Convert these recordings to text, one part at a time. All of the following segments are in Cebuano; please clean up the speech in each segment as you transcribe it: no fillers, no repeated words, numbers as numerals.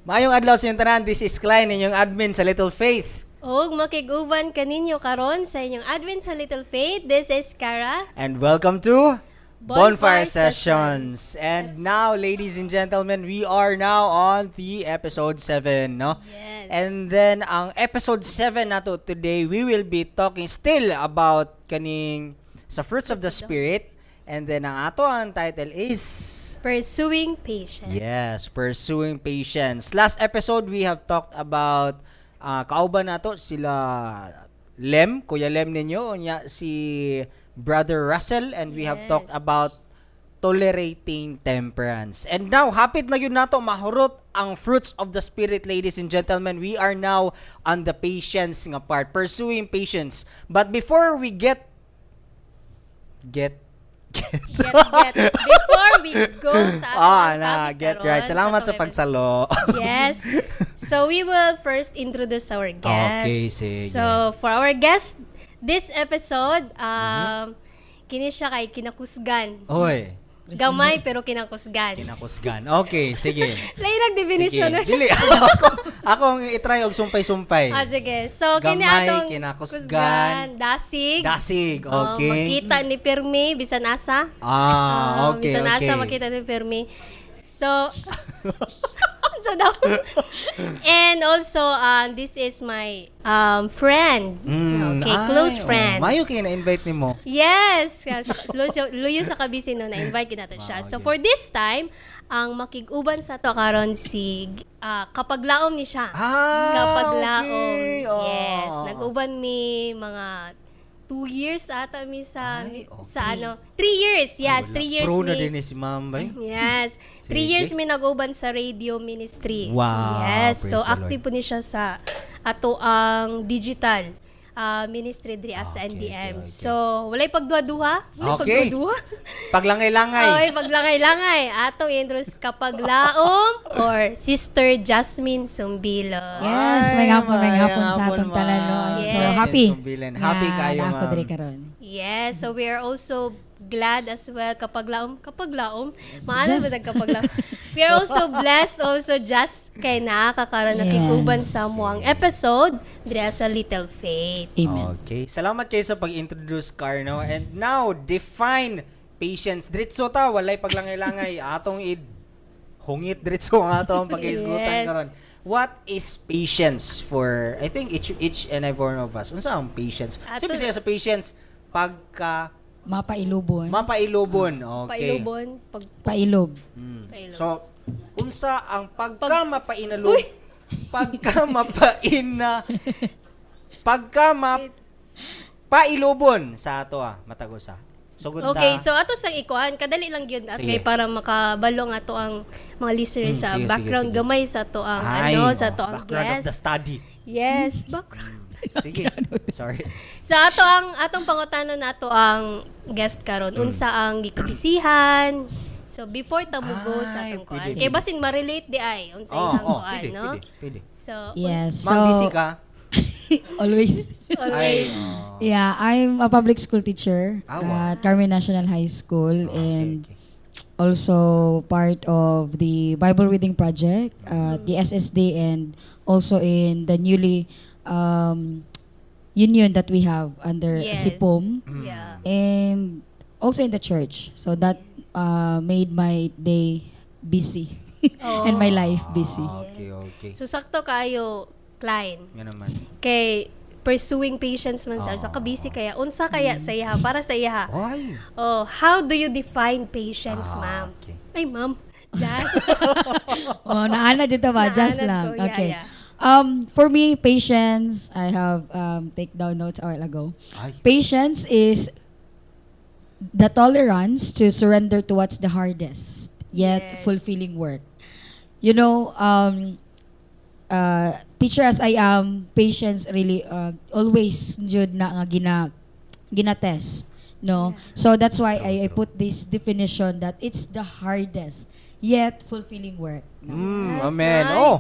Maayong adlaw sa inyong tanan. This is Klein, inyong admin sa Little Faith. Og makig-uban kaninyo karon sa inyong admin sa Little Faith. This is Kara. And welcome to Bonfire Bonfire Sessions. And now, ladies and gentlemen, we are now on the episode 7, no? Yes. And then, ang episode 7 nato today, we will be talking still about kaning sa fruits of the Spirit. And then, ang ato ang title is Pursuing Patience. Yes, Pursuing Patience. Last episode, we have talked about kauban nato sila Lem, Kuya Lem ninyo, unya si Brother Russell, and we have talked about tolerating temperance. And now, hapit na gyud nato mahurot ang fruits of the Spirit, ladies and gentlemen. We are now on the patience nga part, pursuing patience. But before we get Get, get. Before we go sa atong na, topic get karon, right. Salamat sa atong pagsalo. Yes. So we will first introduce our guest. Okay, sige. So for our guest this episode, kini siya kay kinakusgan. Oy, Gamay pero kinakusgan. Kinakusgan. Okay, sige. Lain ang definition. Sige. Dili ako ang i-try og sumpay-sumpay. Ah, sige. So, kini Gamay, atong kinakusgan. kusgan, dasig. Dasig, Oh, okay. makita ni Pirmi, bisan asa. Ah, okay, bisan asa makita ni Pirmi. So daw. And also, this is my friend. Okay, Ay, close oh, friend. Mayo kay na-invite nimo. Yes! Luyo, luyo sa kabisi no, na-invite nato siya. So for this time, ang makig-uban sa to karon si kapaglaom ni siya. Ah, Kapaglaom. okay. Oh. Yes, nag-uban mi mga 2 years ata mi sa Ay, okay. sa ano, 3 years. Yes, Ay, wala. 3 years Pro na mi. din ni si Ma'am bay. Yes. 3 Sige. years mi nag-uban sa radio ministry. Wow, Yes. praise So the Lord. active po ni siya sa ato ang digital ministry diri sa Ah, okay, NDM. okay. So, walay pagduha-duha. Walay pagduha-duha. Paglangay-langay. Okay, paglangay-langay. Atong introduce kapaglaom or Sister Jasmine Sumbilo. Yes, may hapon, may hapon sa atong tanan, no? I'm so happy. Sumbilan. Happy nga kayo, naa ako ma'am. diri karon. Yes, so we are also glad as well kapag laom, kapag laom, maano ba kapag laom? We are also blessed also just kay nakakaroon Yes. nakikuban sa mo ang episode diri sa Little Faith. Amen. Okay. Salamat kayo sa pag-introduce, Carno. And now, define patience. Diretso ta, walay paglangay-langay. Atong id hungit diretso ang atong paghisgutan karon. What is patience for, I think, each and every one of us? Unsa ang patience? Ato- Siyempre siya sa patience pagka Mapailubon. Mapailubon. Okay. Pailubon, pag Pailob. Pailob. So, unsa ang pagka mapainalub, pagka mapaina, pagka mapailubon sa ato ah, matag usa. So, good. Okay, so ato sang ikuan, kadali lang gyud at Sige. kay para makabalo nga ato ang mga listeners sa Sige, sige, background sige. gamay sa ato ang Ay, ano, sa oh, ato ang background of guest. the study. Yes, background. Sige. Sorry. So ato ang atong pangutana nato ang guest karon, unsa ang gikabisihan. So before ta mugo sa Ay, atong kuan. pwede. Kay basin ma-relate di ay unsa Oh, ilang oh, kuan, pwede, no? pwede, pwede. So Yes. So, Ma'am, busy ka? Always. Always. Ay, oh. Yeah, I'm a public school teacher Ah, wow. at Carmen National High School Okay, and also part of the Bible reading project at the SSD and also in the newly union that we have under SIPOM and also in the church. So that made my day busy and my life busy. Ah, okay. So sakto kayo, Klein. Nga naman. Kay pursuing patience man sa kabisi kaya unsa kaya sa iya para sa iya. Ay. Oh, how do you define patience, Ah, ma'am? okay. Ay, ma'am. Just Oh, naana dito ba? Just Naanad lang. ko. Yeah, Okay. yeah. For me, patience, I have take down notes a while ago. Ay. Patience is the tolerance to surrender to what's the hardest yet fulfilling work. Teacher as I am, patience really always jud na nga gina-test, no? So that's why I put this definition that it's the hardest yet fulfilling work. No? That's Amen. nice. Oh,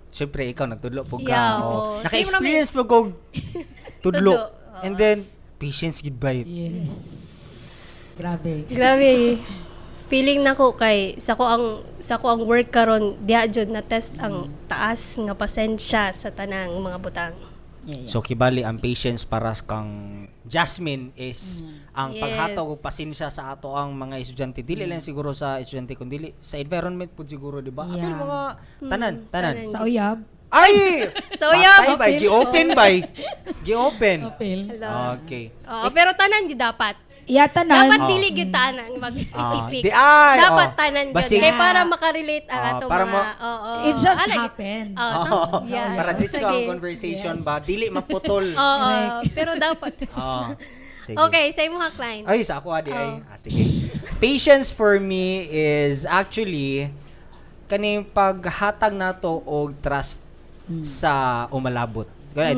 syempre ikaw nagtudlo po ka. Yeah, Oh. oo. Naka-experience po kog tudlo. Tudlo, oo. And then patience gid ba? Yes. Grabe. Grabe. Feeling nako kay sa ko ang work karon, diha jud na test ang taas nga pasensya sa tanang mga butang. So kibali ang patience para sa kang Jasmine is ang paghatag og pasensya sa ato ang mga estudyante, dili lang siguro sa estudyante kundi sa environment pud siguro, di ba? Apil mga tanan, tanan. Tanan. Sa uyab. Ay! Sa uyab. Patay bay, gi-open bay. Gi-open. Apil. Hello. Okay. Oo, pero tanan jud dapat. Yeah, tanan. Dapat dili gyud tanan mag-specific. Ah, di ay, dapat oh. tanan gyud. Kay para makarelate ang ato para mga oo. It just Ana, happened. Oh, yeah. Para dito Sige. ang conversation ba, dili maputol. Oo, pero dapat. Sige. Okay, sa imo ha, Klein. Ay, sa ako adi ay. Ah, sige. Patience for me is actually kaning paghatag nato og trust sa umalabot. Kaya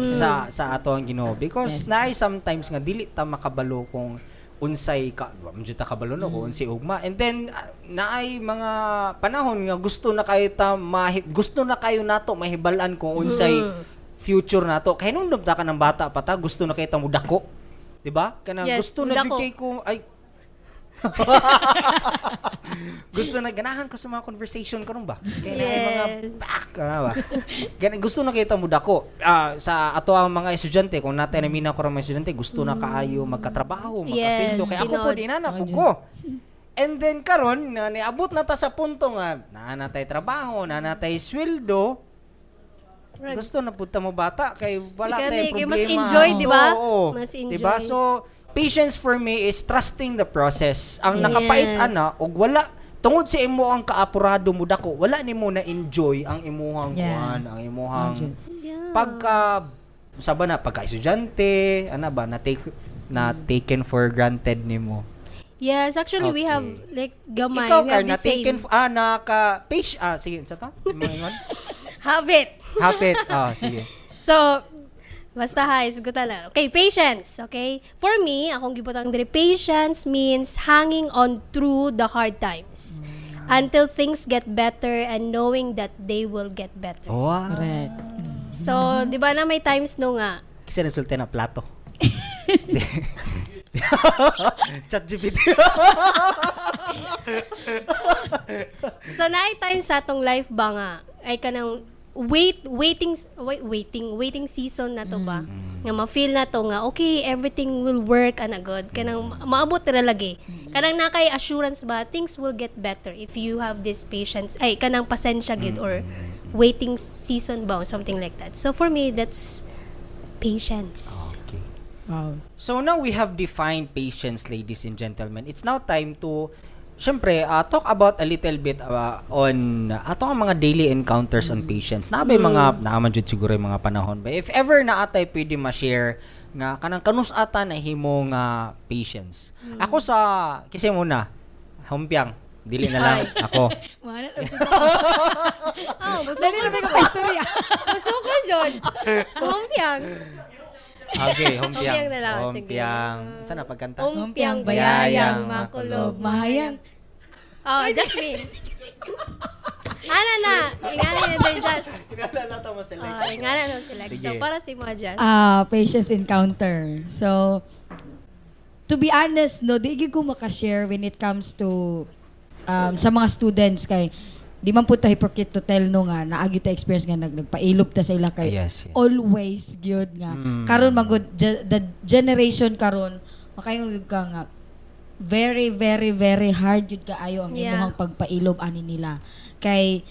sa ato ang Ginoo because naay sometimes nga dili ta makabalo kung unsay ka, wa man jud ta kabalo no kung unsay ugma, and then naay mga panahon nga gusto na kayo nato mahibal-an kung unsay future nato. Kay nung ta ka ng bata pa ta, gusto na kayo ta mudako, di ba? Kanang Yes, gusto na jud mudako. kay kung ay gusto na ganahan ko sa mga conversation karon ba, kaya naay mga back ano ba. Gusto na kita mudako. Ah, sa ato ang mga estudyante, kung natin namina ko mga estudyante, gusto na kaayo magkatrabaho, magkasweldo. Kaya ako po Tinuod. di na po ko. And then karon na niabot na ta sa punto nga naa na tay trabaho, naa na tay sweldo, gusto na punta mo bata kay wala Kani, tayong kay problema. mas enjoy, di ba? Oo. Mas Di ba? enjoy. So, patience for me is trusting the process. Ang nakapait ana og wala tungod sa imo ang kaapurado mo dako, wala nimo na enjoy ang imuhang kuan, ang imuhang pagka sa ba na pagka estudyante, ana ba na take na taken for granted nimo. Yes, actually we have like gamay. Ikaw We kar have na the same. taken naka page sige sa ta? Imo ingon? Habit. Hapit. Ah, sige. So, basta ha, isgutan na. Okay, patience, okay? For me, akong gibutang diri, patience means hanging on through the hard times until things get better and knowing that they will get better. Wow. Correct. So, di ba na may times no nga, Kasi resulta na plato. Chat GPT. So naay times sa atong life ba nga ay kanang wait waiting wait, waiting waiting season na to ba nga ma-feel na to nga okay, everything will work ana good, kanang maabot ra lagi, kanang nakay assurance ba things will get better if you have this patience, ay kanang pasensya gid or waiting season ba or something like that. So for me, that's patience. Okay. Wow. So now we have defined patience, ladies and gentlemen. It's now time to, syempre, talk about a little bit on ato ang mga daily encounters on patience. Na ba yung mga, naaman jud siguro yung mga panahon ba? If ever na atay pwede ma-share nga kanang kanus ata na himo nga patience. Ako sa, kasi muna, humpiang, dili na lang ako. Oh, gusto Dali ko na may istorya. Gusto ko jud. Humpiang. Okay, humpiang. Humpiang na lang, sige. Humpiang. Saan na pagkanta? Humpiang bayayang bayayang makulob mahayang. Oh, Jasmine. Ana na. Ingana na din, Jas. Kinalala ta mo select. Oh, ingana na sila. So, Sige. para sa imo, Jas. Ah, patience encounter. So, to be honest, no, di gyud ko makashare when it comes to sa mga students kay di man pud ta hypocrite to tell no nga naa gyud ta experience nga nagpailob ta sa ila kay Yes. always gyud nga karon magud the generation karon makaingon gyud ka nga very very very hard gyud kaayo ang imong pagpailob ani nila kay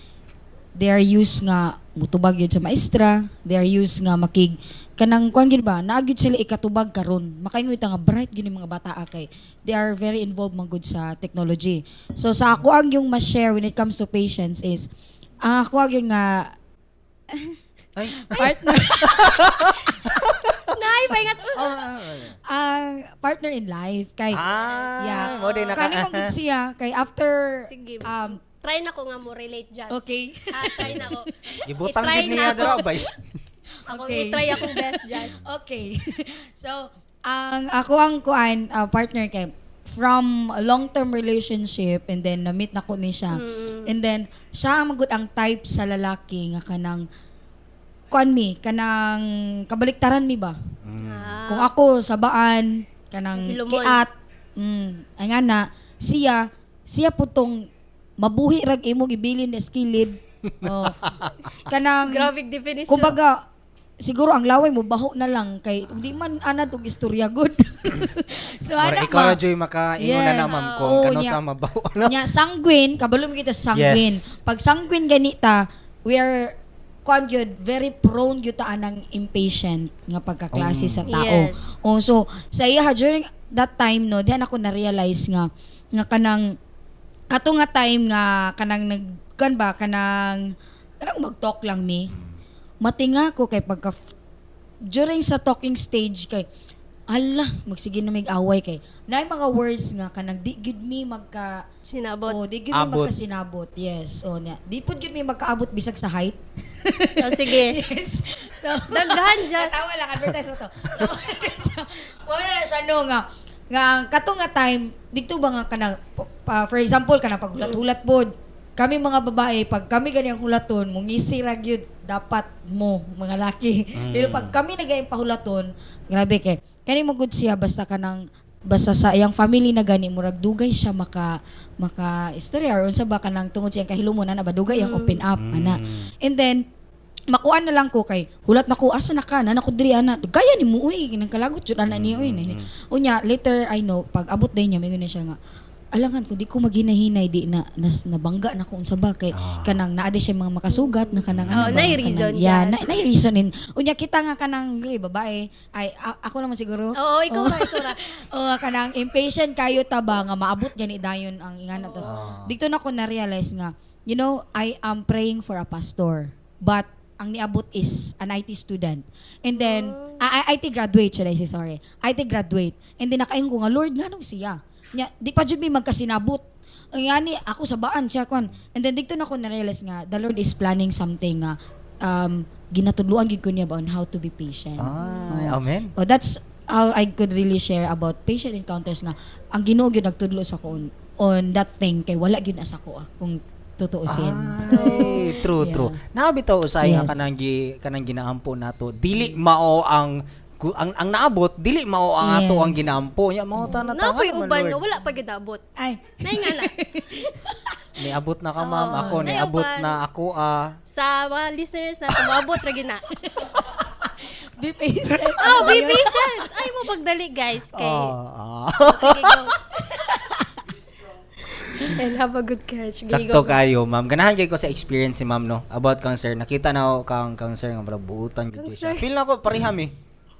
they are used nga mutubag gyud sa maestra, they are used nga makig kanang kuan gyud ba, naa gyud sila ikatubag karon. Makaingon ta nga bright gyud yung mga bata kay they are very involved man gud sa technology. So sa ako ang yung ma-share when it comes to patience is ang ako ang yung nga Ay. partner Nay, paingat. Ang partner in life kay Ah, mo din naka Kani kong gud siya kay after Sige. Try na ko nga mo relate, Jas. Okay. Ah, try na ko. Gibutang I-try gid niya na ako. dira bay. Ako, Okay. i-try akong best, Jas. Okay. So, ang ako ang kuan partner kay from a long-term relationship and then na-meet na ko ni siya. And then siya ang magud ang type sa lalaki nga kanang kuan mi, kanang kabaliktaran mi ba? Ah. Kung ako sabaan kanang Hilumon. kiat, ay nga na siya. Siya po tong mabuhi rag imong ibilin na skilid. Oh. Kanang Graphic definition. kumbaga siguro ang laway mo baho na lang kay di man anad og istorya good. So Mura ana ikaw ba? ra joy makaingon na Yes. na, ma'am, kung Oo, kano nya. sa mabaho na. Nya sanguine, kabalo mo kita sa sanguine. Yes. Pag sanguine ganita, we are kuan gyud, very prone gyud ta anang impatient nga pagkaklase sa tao. Oh, so sa iya during that time, no, dihan ako na-realize nga nga kanang kato nga time nga kanang nag kan ba kanang kanang mag-talk lang mi. Matinga ko kay pagka during sa talking stage kay ala magsige na mig away kay naay mga words nga kanang di gyud mi magka Sinabot. Oh, di gyud mi Abot. magkasinabot. Yes. Oh, nya. Di pud gyud mi magkaabot bisag sa height. Oh, sige. Yes. So, Dagdahan, Jas. Natawa lang, advertise mo to. So, wala na siya no nga nga ang kato nga time dito ba nga kanang for example kanang paghulat-hulat pod kami mga babae, pag kami ganiyang hulaton, mungisi ra gyud dapat mo mga laki, pero pag kami nagayang pahulaton, grabe kay kani mo good siya basta kanang basta sa iyang family na gani murag dugay siya maka maka istorya or unsa ba kanang tungod sa iyang kahilumon ana ba, dugay ang open up ana. And then makuan na lang ko kay hulat na ko, asa na ka na nako diri ana, gaya ni mo uy, nang kalagot jud ana niya uy. Unya later I know pag abot day niya, mingon na siya nga alangan ko di ko maghinahinay, di na nas, nabangga na ko unsa ba kay kanang naa di siya mga makasugat na kanang Oh, ano ba, naay kanang- reason, yeah, Jas. na, naay reason in unya kita nga kanang eh, babae ay ako naman siguro. Oo, ikaw ra, ikaw ra. Oh, kanang impatient kayo ta ba nga maabot gani dayon ang ingana. Tas dito na ko na-realize nga I am praying for a pastor but ang niabot is an IT student. And then IT graduate should I say, sorry. IT graduate. And then nakaingon ko nga, "Lord, nganong siya?" Nya di pa jud mi magkasinabot. Ang yani ako sa baan siya kon. And then dito na ko na-realize nga the Lord is planning something nga ginatudluan gid ko niya ba on how to be patient. Ay, Oh. amen. Oh, that's how I could really share about patient encounters nga ang Ginoo gyud nagtudlo sa ko on that thing kay wala gyud asa ko kung tutuusin. Ay, true, true. Nabitaw usay nga kanang ginaampo nato. Dili mao ang ang naabot, dili mao ang ato ang ginaampo. Nya mao ta na Napoy tanga naman, uban Lord. nga wala pa gyud abot. Ay, Nay nga na. Niabot na ka, ma'am. Oo, Ako niabot naiuban. na ako. Sa mga listeners na moabot ra gyud na. Be patient. Oh, be patient. Ay mo pagdali, guys, kay Sige, go. And have a good courage. Sige, Sakto go. kayo, ma'am. Ganahan kay ko sa experience ni ma'am, no? About cancer. Nakita na ako kang cancer nga parang buutan gid siya. Cancer. Feel na ko pareham eh.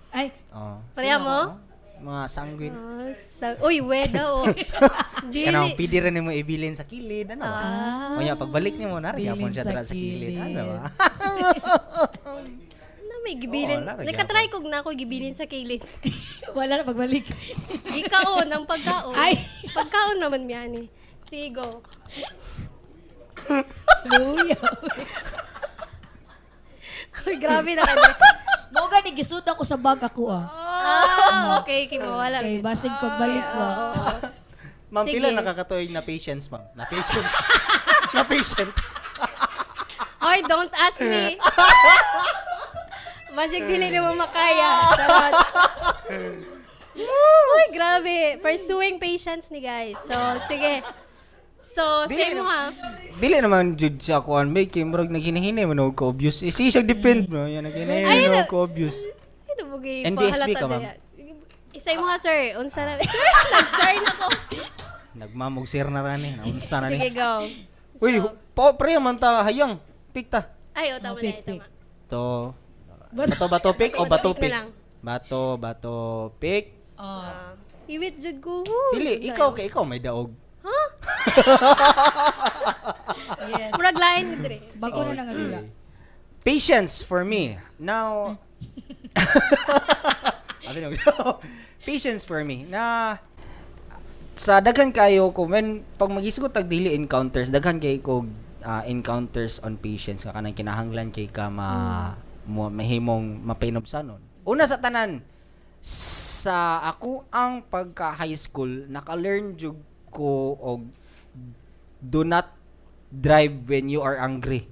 Ay, Oh. Pareha mo? Mga sanguine. Ah, uy, weda oh. Dili. Kanang pidi rin nimo ibilin sa kilid ano ba? Unya pagbalik nimo na gyapon Bilin siya sa dira sa kilid. kilid. Ano ba? Na may gibilin. Oo, wala, Nakatry kog na ako gibilin sa kilid. Wala na pagbalik. Gikaon ang pagkaon. Ay. Pagkaon naman mi ani. Sige, go. Luya. Uy, grabe na kami. Mo gani gisuda ko sa bag ako ah. Ah, okay, kay mawala. Kay basig pagbalik ko. Ma'am, Sige. pila nakakatuig na patience, ma'am? Na patience. Na patient. Hoy, don't ask me. Basig dili na mo makaya. Charot. Uy, grabe. Pursuing patience ni guys. So, sige. So, Dili say mo ha. Dili naman jud siya kuan may kay murag naghinahina man og ko obvious. Eh, siya depend no, yan naghinahina Ay, man og ko obvious. Ito mo gay NBSB ka, ma'am? Isay mo ha, sir. Unsa na? Sir, nag-sir na ko. Nagmamog sir na tani, naunsa na ni. Sige, go. Uy, So, po pre man ta hayang. Pick ta. ay, oh, tama Oh, na, pick, tama. pick. To bato bato pick o bato Pick na pick? lang. Bato bato pick. Oh. Ah, iwit jud ko. Dili, ikaw kay ikaw may daog. Huh? Yes. Murag lain dire. Bago na lang ang dula. Patience for me. Now, Abi na, patience for me na sa daghan kayo ko when pag magisgot tag daily encounters, daghan kay ko encounters on patience nga kanang kinahanglan kay ka ma, mo, mahimong mapainubsanon. Una sa tanan, sa ako ang pagka high school, naka-learn jud ko og do not drive when you are angry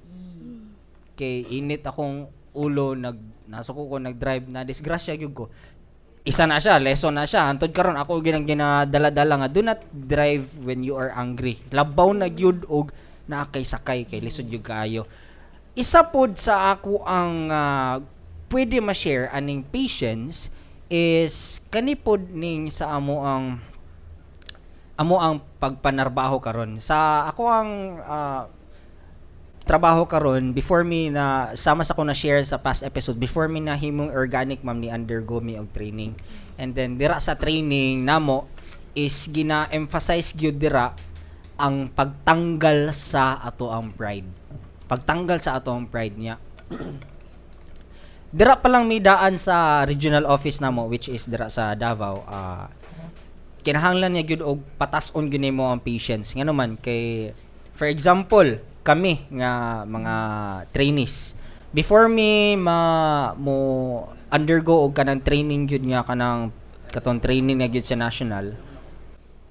kay init akong ulo, nag nasuko ko, nag-drive, na disgrasya gyud ko. Isa na siya, lesson na siya. Hantod karon ako ginang ginadala-dala nga do not drive when you are angry. Labaw na gyud og naa kay sakay kay lisod gyud kaayo. Isa pod sa ako ang pwede ma-share aning patience is kani pod ning sa amo ang pagpanarbaho karon. Sa ako ang trabaho karon, before me na sama sa ko na share sa past episode, before me nahimong organic, ma'am, ni undergo mi og training, and then dira sa training namo is gina-emphasize gyud dira ang pagtanggal sa ato ang pride, pagtanggal sa ato ang pride niya. Dira pa lang may daan sa regional office namo, which is dira sa Davao, kinahanglan niya gyud og patas-on gyud nimo ang patience. Ngano man kay, for example, kami nga mga trainees, before me ma mo undergo og kanang training gyud nga kanang katong training na gyud sa national,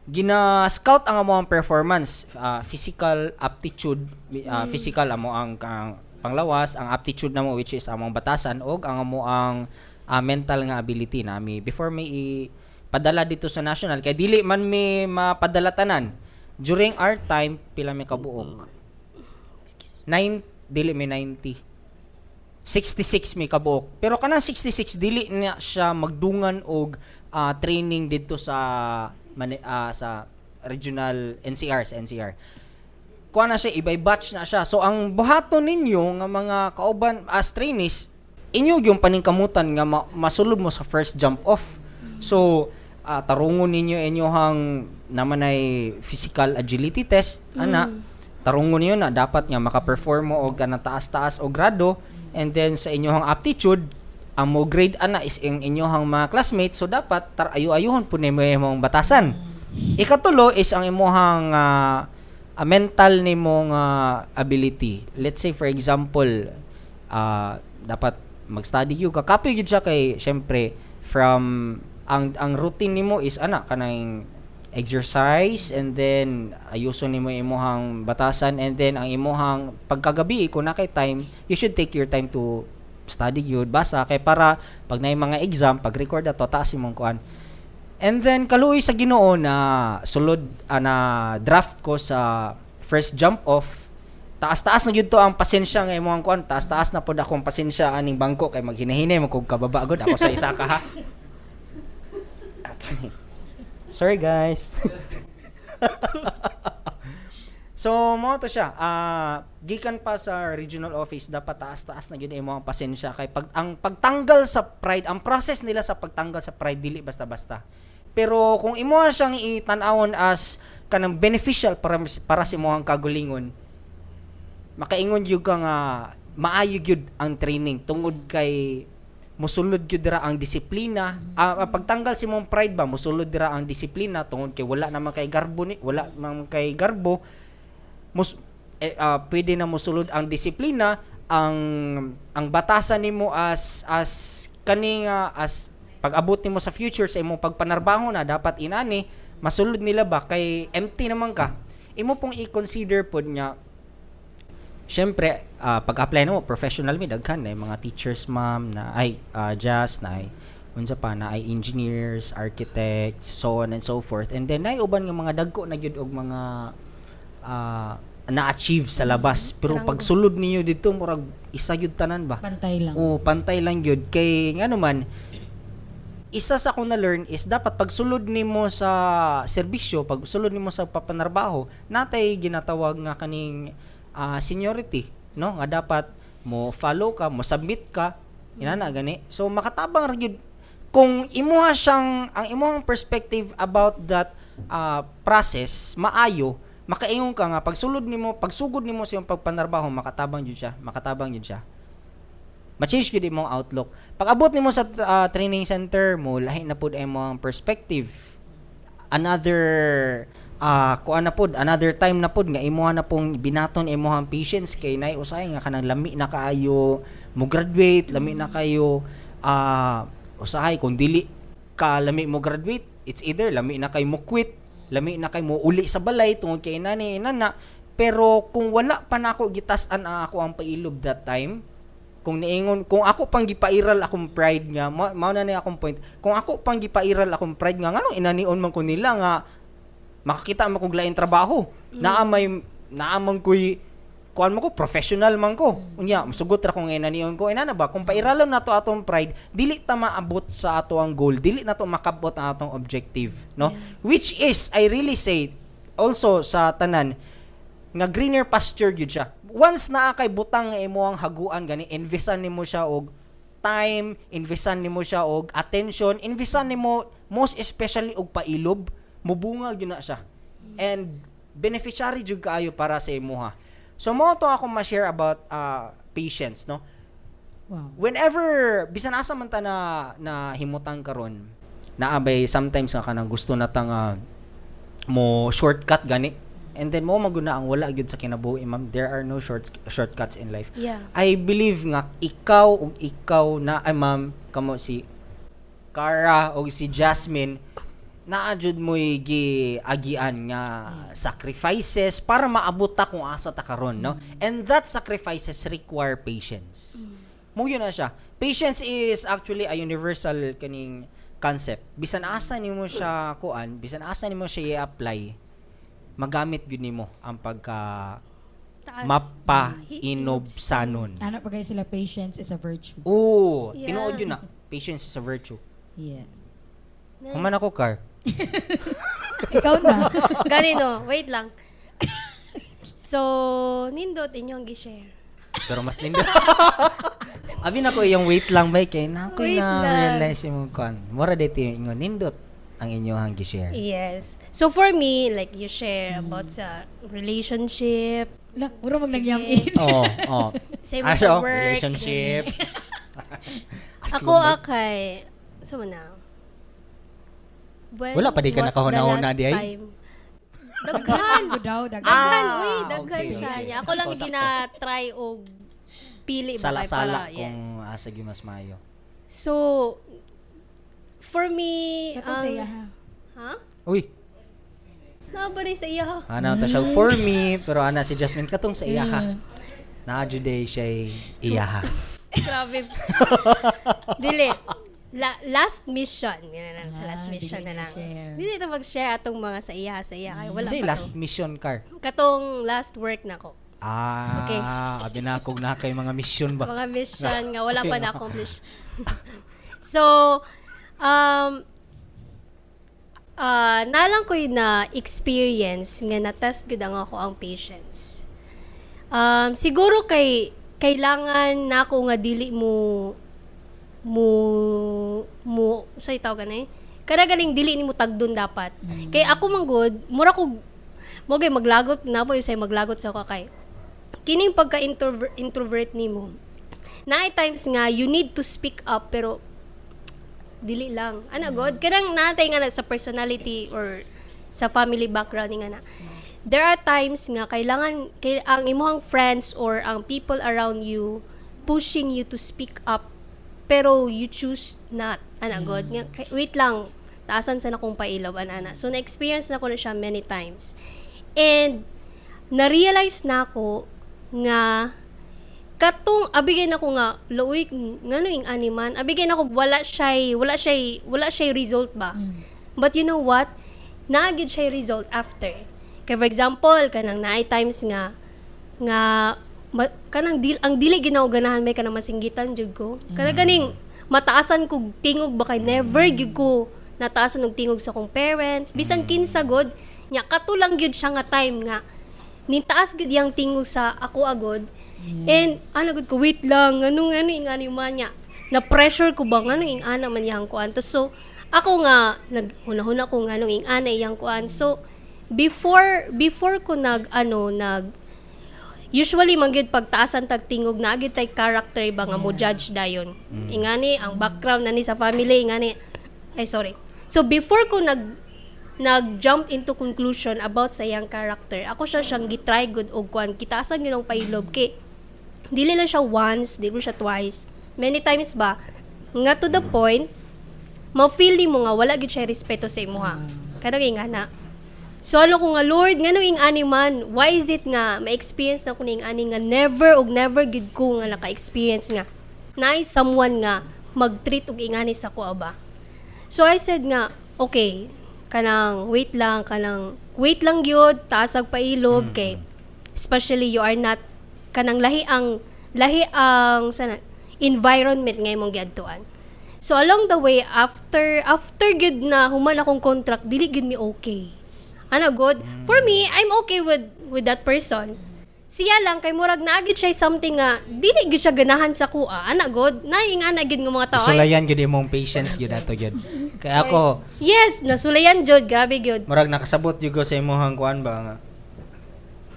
gina-scout ang amo ang performance, physical aptitude, physical amo ang panglawas, ang aptitude namo, which is among batasan, og ang amo ang mental nga ability nami before may padala dito sa national, kay dili man mi mapadala tanan. During our time, pila mi kabuok? 9, dili mi 90, 66 mi kabuok. Pero kanang 66, dili na siya magdungan og training didto sa regional NCR, sa NCR. Kuha na siya, ibay batch na siya. So ang buhaton ninyo nga mga kauban as trainees, inyo yung paningkamutan nga masulod mo sa first jump off. So tarungon ninyo inyohang naman ay physical agility test ana, tarungon niyo na dapat nga maka-perform mo og kanang taas-taas og grado, and then sa inyohang aptitude, ang mo grade ana is ang inyohang mga classmates, so dapat tar ayo-ayohon pud nimo imong batasan. Ikatulo is ang imuhang mental nimong ability. Let's say, for example, dapat mag-study gyud ka, kapoy gyud siya kay syempre from ang routine nimo is ana kanang exercise, and then ayuson nimo imuhang batasan, and then ang imuhang pagkagabi, kung naa kay time, you should take your time to study gyud, basa, kay para pag naay mga exam, pag record ato, taas imong kuan. And then kaluoy sa Ginoo na sulod, na draft ko sa first jump off. Taas-taas na gyud to ang pasensya nga imong kuan, taas-taas na pod akong pasensya aning bangko kay maghinahinay mo kog kababa gud ako sa isa ka ha. Sorry, guys. So mo to siya. Gikan pa sa regional office, dapat taas-taas na gyud imo ang pasensya kay pag ang pagtanggal sa pride, ang process nila sa pagtanggal sa pride dili basta-basta. Pero kung imo siyang itan-awon as kanang beneficial para sa imong kagulingon, makaingon gyud ka nga maayo gyud ang training tungod kay musulod gyud dira ang disiplina. Pagtanggal sa imong pride ba, musulod dira ang disiplina tungod kay wala naman kay garbo ni, wala naman kay garbo mus eh, pwede na musulod ang disiplina, ang batasan nimo as kaning as pag-abot nimo sa future sa imong pagpanarbaho na dapat inani masulod nila ba, kay empty naman ka. Imo pong i-consider pod nga syempre, pag-apply namo, professional mi, daghan na yung mga teachers, ma'am, na ay just na ay unsa pa na ay engineers, architects, so on and so forth, and then nay uban nga mga dagko na gyud og mga na-achieve sa labas, pero Rango. Pag sulod ninyo didto, murag isa gyud tanan ba. Pantay lang. O pantay lang gyud, kay ngano man, isa sa akong na-learn is dapat pag sulod nimo sa serbisyo, pag sulod nimo sa papanarbaho, natay ginatawag nga kaning seniority, no? Nga dapat mo follow ka, mo submit ka, inana gani. So makatabang ra gyud kung imuha siyang ang imuhang perspective about that process maayo, makaingon ka nga pagsulod nimo, pagsugod nimo sa iyong pagpanarbaho, makatabang jud siya, makatabang jud siya, ma-change gyud imong outlook. Pag abot nimo sa training center mo, lahi na pud imong perspective. Another kuan na pud, another time na pud nga imuha na pong binaton imong patience kay nay usahay nga kanang lami na kaayo mo graduate, lami na kayo, usahay kung dili ka lami mo graduate, it's either lami na kay mo quit, lami na kay mo uli sa balay tungod kay inani inana. Pero kung wala pa nako gitas-an ang ako ang pailob that time, Kung niingon, kung ako pang gipairal akong pride nga, mao na ni akong point. Kung ako pang gipairal akong pride nga, nganong inanion man ko nila nga makakita man kog lain trabaho. Naa man ko'y kuan mo ko, professional man ko. Unya, musugot ra kung inanion ko. Inana ba, kung pairalon nato atong pride, dili ta maabot sa ato ang goal, dili nato makabot ang atong objective, no? Which is I really say also sa tanan nga greener pasture gyud siya. Once naa kay butang nga imo ang haguan gani, investan nimo siya og time, investan nimo siya og attention, investan nimo most especially og pailob, mubunga gyud na siya. And beneficiary jud kaayo para sa imuha. So mao to ako ma-share about patience, no? Whenever bisan asa man ta na na himutang karon, naa bay sometimes nga kanang gusto na ta nga mo shortcut gani, and then mo maguna ang wala gyud sa kinabuhi, ma'am. There are no shortcuts in life. I believe nga ikaw ug ikaw na ay ma'am, kamo si Cara o si Jasmine, naa jud mo'y giagian nga sacrifices para maabot ta kung asa ta karon, no? And that sacrifices require patience. Mao gyud na siya. Patience is actually a universal kaning concept. Bisan asa nimo siya kuan, bisan asa nimo siya i-apply, magamit gyud nimo ang pagka Taas. Mapainobsanon. Ano pa guys sila, patience is a virtue. Oo, tinuod gyud na. Patience is a virtue. Nice. Human ako, Car. Ikaw na. Ganino, wait lang. So, nindot inyong gi-share. Pero mas nindot. Abi na ko iyong wait lang bay kay na ko Wait na lang. realize imong kon. Mura dito yung ingon nindot ang inyong gi-share. Yes. So for me, like you share about sa relationship, La, mura mag nagyam-in. Oo. Say mo Ah, sa so, work. relationship. Ako akay, so na. When Wala pa di ka was the nakahuna-huna last di ay? time? Daghan. Ko daw, daghan. Daghan, Ah, uy, daghan okay, siya. okay. Niya. Ako lang Sakto, sakto. gina-try og pili ba kay Sala-sala para, kung yes. asa gyud mas maayo. So, for me, Kato sa iya ha. Ha? Uy, Naa ba rin sa iya ha? Ana ta siya for me, pero ana si Jasmine katong sa iya ha. Naa jud day siya iya ha. Grabe. Dili. Last mission. Yan na lang. Sa last Ah, mission dili na lang. na-share. Dili ito mag-share atong mga sa iya. Kay wala Kasi pa last to. mission, Car. Katong last work na ko. Ah, abi na akong na kay mga mission ba. Mga mission nga wala pa na-accomplish. So, nalang ko'y na experience nga na-test gud ang ako ang patience. Siguro kay kailangan nako nga dili mo mo mo sa tawag ganay. Kada galing dili nimo tagdon dapat. Kay ako man gud, mura ko mo gay maglagot na po say maglagot sa ako kay kining pagka introvert, introvert nimo. Naay times nga you need to speak up pero dili lang. Ana god, kanang natay nga na sa personality or sa family background nga na. There are times nga kailangan kay, ang imong friends or ang people around you pushing you to speak up pero you choose not. Ana god nga wait lang, taasan sa nakong pailob ana ana. So na-experience na ko na siya many times. And na-realize na ako nga katong abigay na ko nga luoy ngano ing animan abigay na ko wala siya'y result ba. But you know what, naa gyud siya result after. Kay for example, kanang naay times nga nga kanang ang dili ginaw ganahan may kanang masinggitan jud ko kana ganing mataasan kog tingog ba kay never gyud ko nataasan og tingog sa akong parents bisan kinsa god nya. Kato lang gyud siya nga time nga nitaas gyud yang tingog sa ako agod. And ano gud ko, wait lang, anong ano ing ano man niya na pressure ko ba, ngano ing ana man iyang kuan to. So ako nga naghuna-huna ko nganong ing ana iyang kuan. So before before ko nag ano nag usually man gyud pagtaasan tag tingog na gyud tay character ba nga mo judge dayon ingani ang background na ni sa family ingani ay sorry. So before ko nag nag-jump into conclusion about sa iyang character, ako siya siyang gitry good og kuan, kitaasan gyud ang pailob kay dili lang siya once, dili siya twice, many times ba nga to the point ma-feel nimo nga wala gyud siya respeto sa imuha kada nga na. So ano ko nga, "Lord, ngano ing ani man? Why is it nga ma-experience na ko ning ani nga never og never gid ko nga naka-experience nga naay someone nga mag-treat og ingani sa ko ba?" So I said nga, okay, kanang wait lang, kanang wait lang gyud, taas ag pailob kay especially you are not kanang lahi ang sana environment nga imong giadtuan. So along the way, after gyud na human akong contract, dili gyud mi okay. Ana good. For me, I'm okay with that person. Siya lang kay murag naa gyud siya something nga dili gyud siya ganahan sa kuha. Ana good. Naing ana gyud nga mga tao. Ay, Sulayan gyud imong patience gyud ato gyud. Kaya ako yes, nasulayan jud, grabe gyud. Murag nakasabot gyud ko sa imong kuan ba nga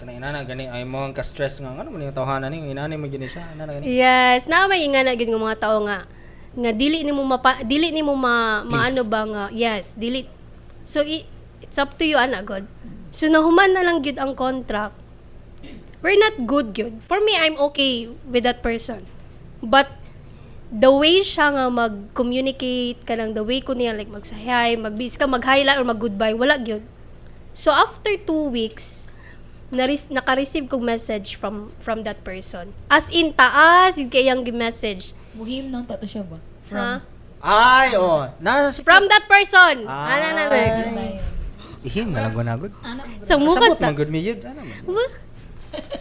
kanang inana gani ay imong ka stress nga ano man yung tawhana ni inani mo gyud ni siya ana gani. Yes, na may ingana gyud nga mga tao nga nga dili nimo mapa, dili nimo ma, Please. maano ba nga, yes, dili. So it's up to you, ana god. So nahuman na lang gyud ang contract. We're not good gyud. For me, I'm okay with that person. But the way siya nga mag-communicate, kanang the way ko niya like magsahay, magbis ka, mag-hi lang or mag-goodbye, wala gyud. So after 2 weeks, naka-receive kong message from that person. As in, taas yung kayang message. Muhim no tato siya ba? From Ha? Ay, oh. Nasa si From that person. Ah. Ana na na. Ihim na lang gunagod. So muka Kasabot sa man gud mi yun. Ano man. Wa-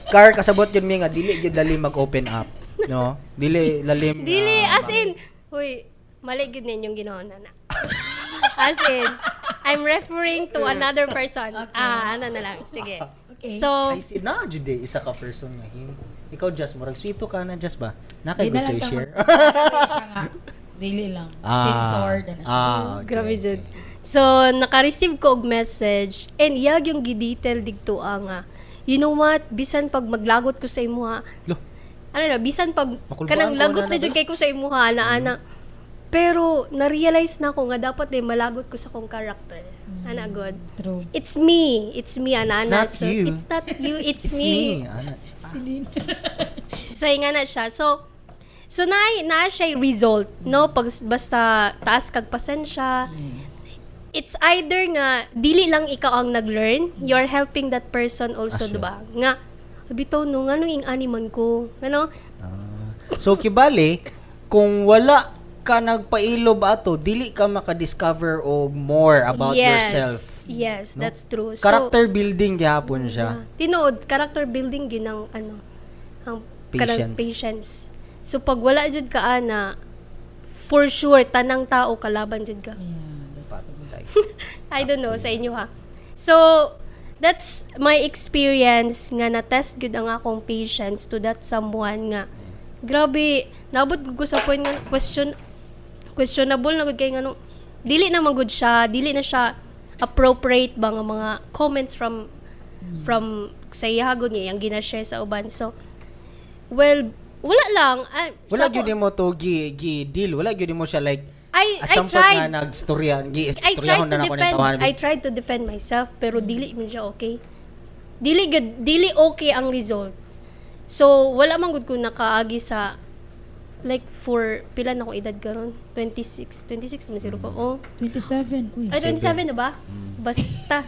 Car kasabot yun mi nga dili gyud lalim mag-open up, no? Dili lalim. Dili, as in, huy, mali gyud ninyong ginawa na na. As in, I'm referring to another person. Ah, ano na lang. Sige. Okay. So, Ay si na jud eh, isa ka person nga him. Ikaw just murag sweet ka na just ba? Na kay Di na gusto lang ta i-share. Siya nga. Dili lang. Censored na siya. Ah, okay, grabe okay. jud. So, naka-receive ko og message and iyag yung gi-detail digto ang nga. You know what? Bisan pag maglagot ko sa imuha, Lo, ano na, bisan pag Makulbaan kanang ko lagot na na na jud kay ko sa imuha na ana. Pero na-realize na ko nga dapat eh malagot ko sa kong character. Ana god. True. It's me. It's me, ana It's ana. not So, you. it's not you, it's, it's me. me. Ana. Celine. So, nga na siya. So na siya result, no? Pag basta taas kag pasensya. It's either nga dili lang ikaw ang nag-learn, you're helping that person also, Ah, sure. diba? Nga bitaw no, ngano ing ani man ko? Ano? Ah. So kibali, kung wala ka nagpailob ato, dili ka maka-discover og more about yourself. Yes, No? that's true. So, Character building gihapon siya. ah, tinuod, character building ginang ano, ang kanang Patience. patience. So pag wala jud ka ana, for sure tanang tao kalaban jud ka. Patay. I don't know sa inyo ha. So that's my experience nga na-test gud ang akong patience to that someone nga grabe naabot gud ko sa point nga questionable na gud kay ngano dili na man gud siya, dili na siya appropriate ba nga mga comments from sa iya gud niya yang gina-share sa uban. So well, wala lang. Ah, Wala sa gyud nimo to gi deal, wala gyud nimo siya like I at some point tried nga nagstorya, gi I tried istoryahon to na nako ning defend tawahan. I tried to defend myself pero dili man siya okay. Dili gud, dili okay ang result. So wala man gud ko nakaagi sa like for pila na akong edad karon? 26, 26 naman siguro pa. Oh. 27. Uy. Ay, 27 na ba? Basta.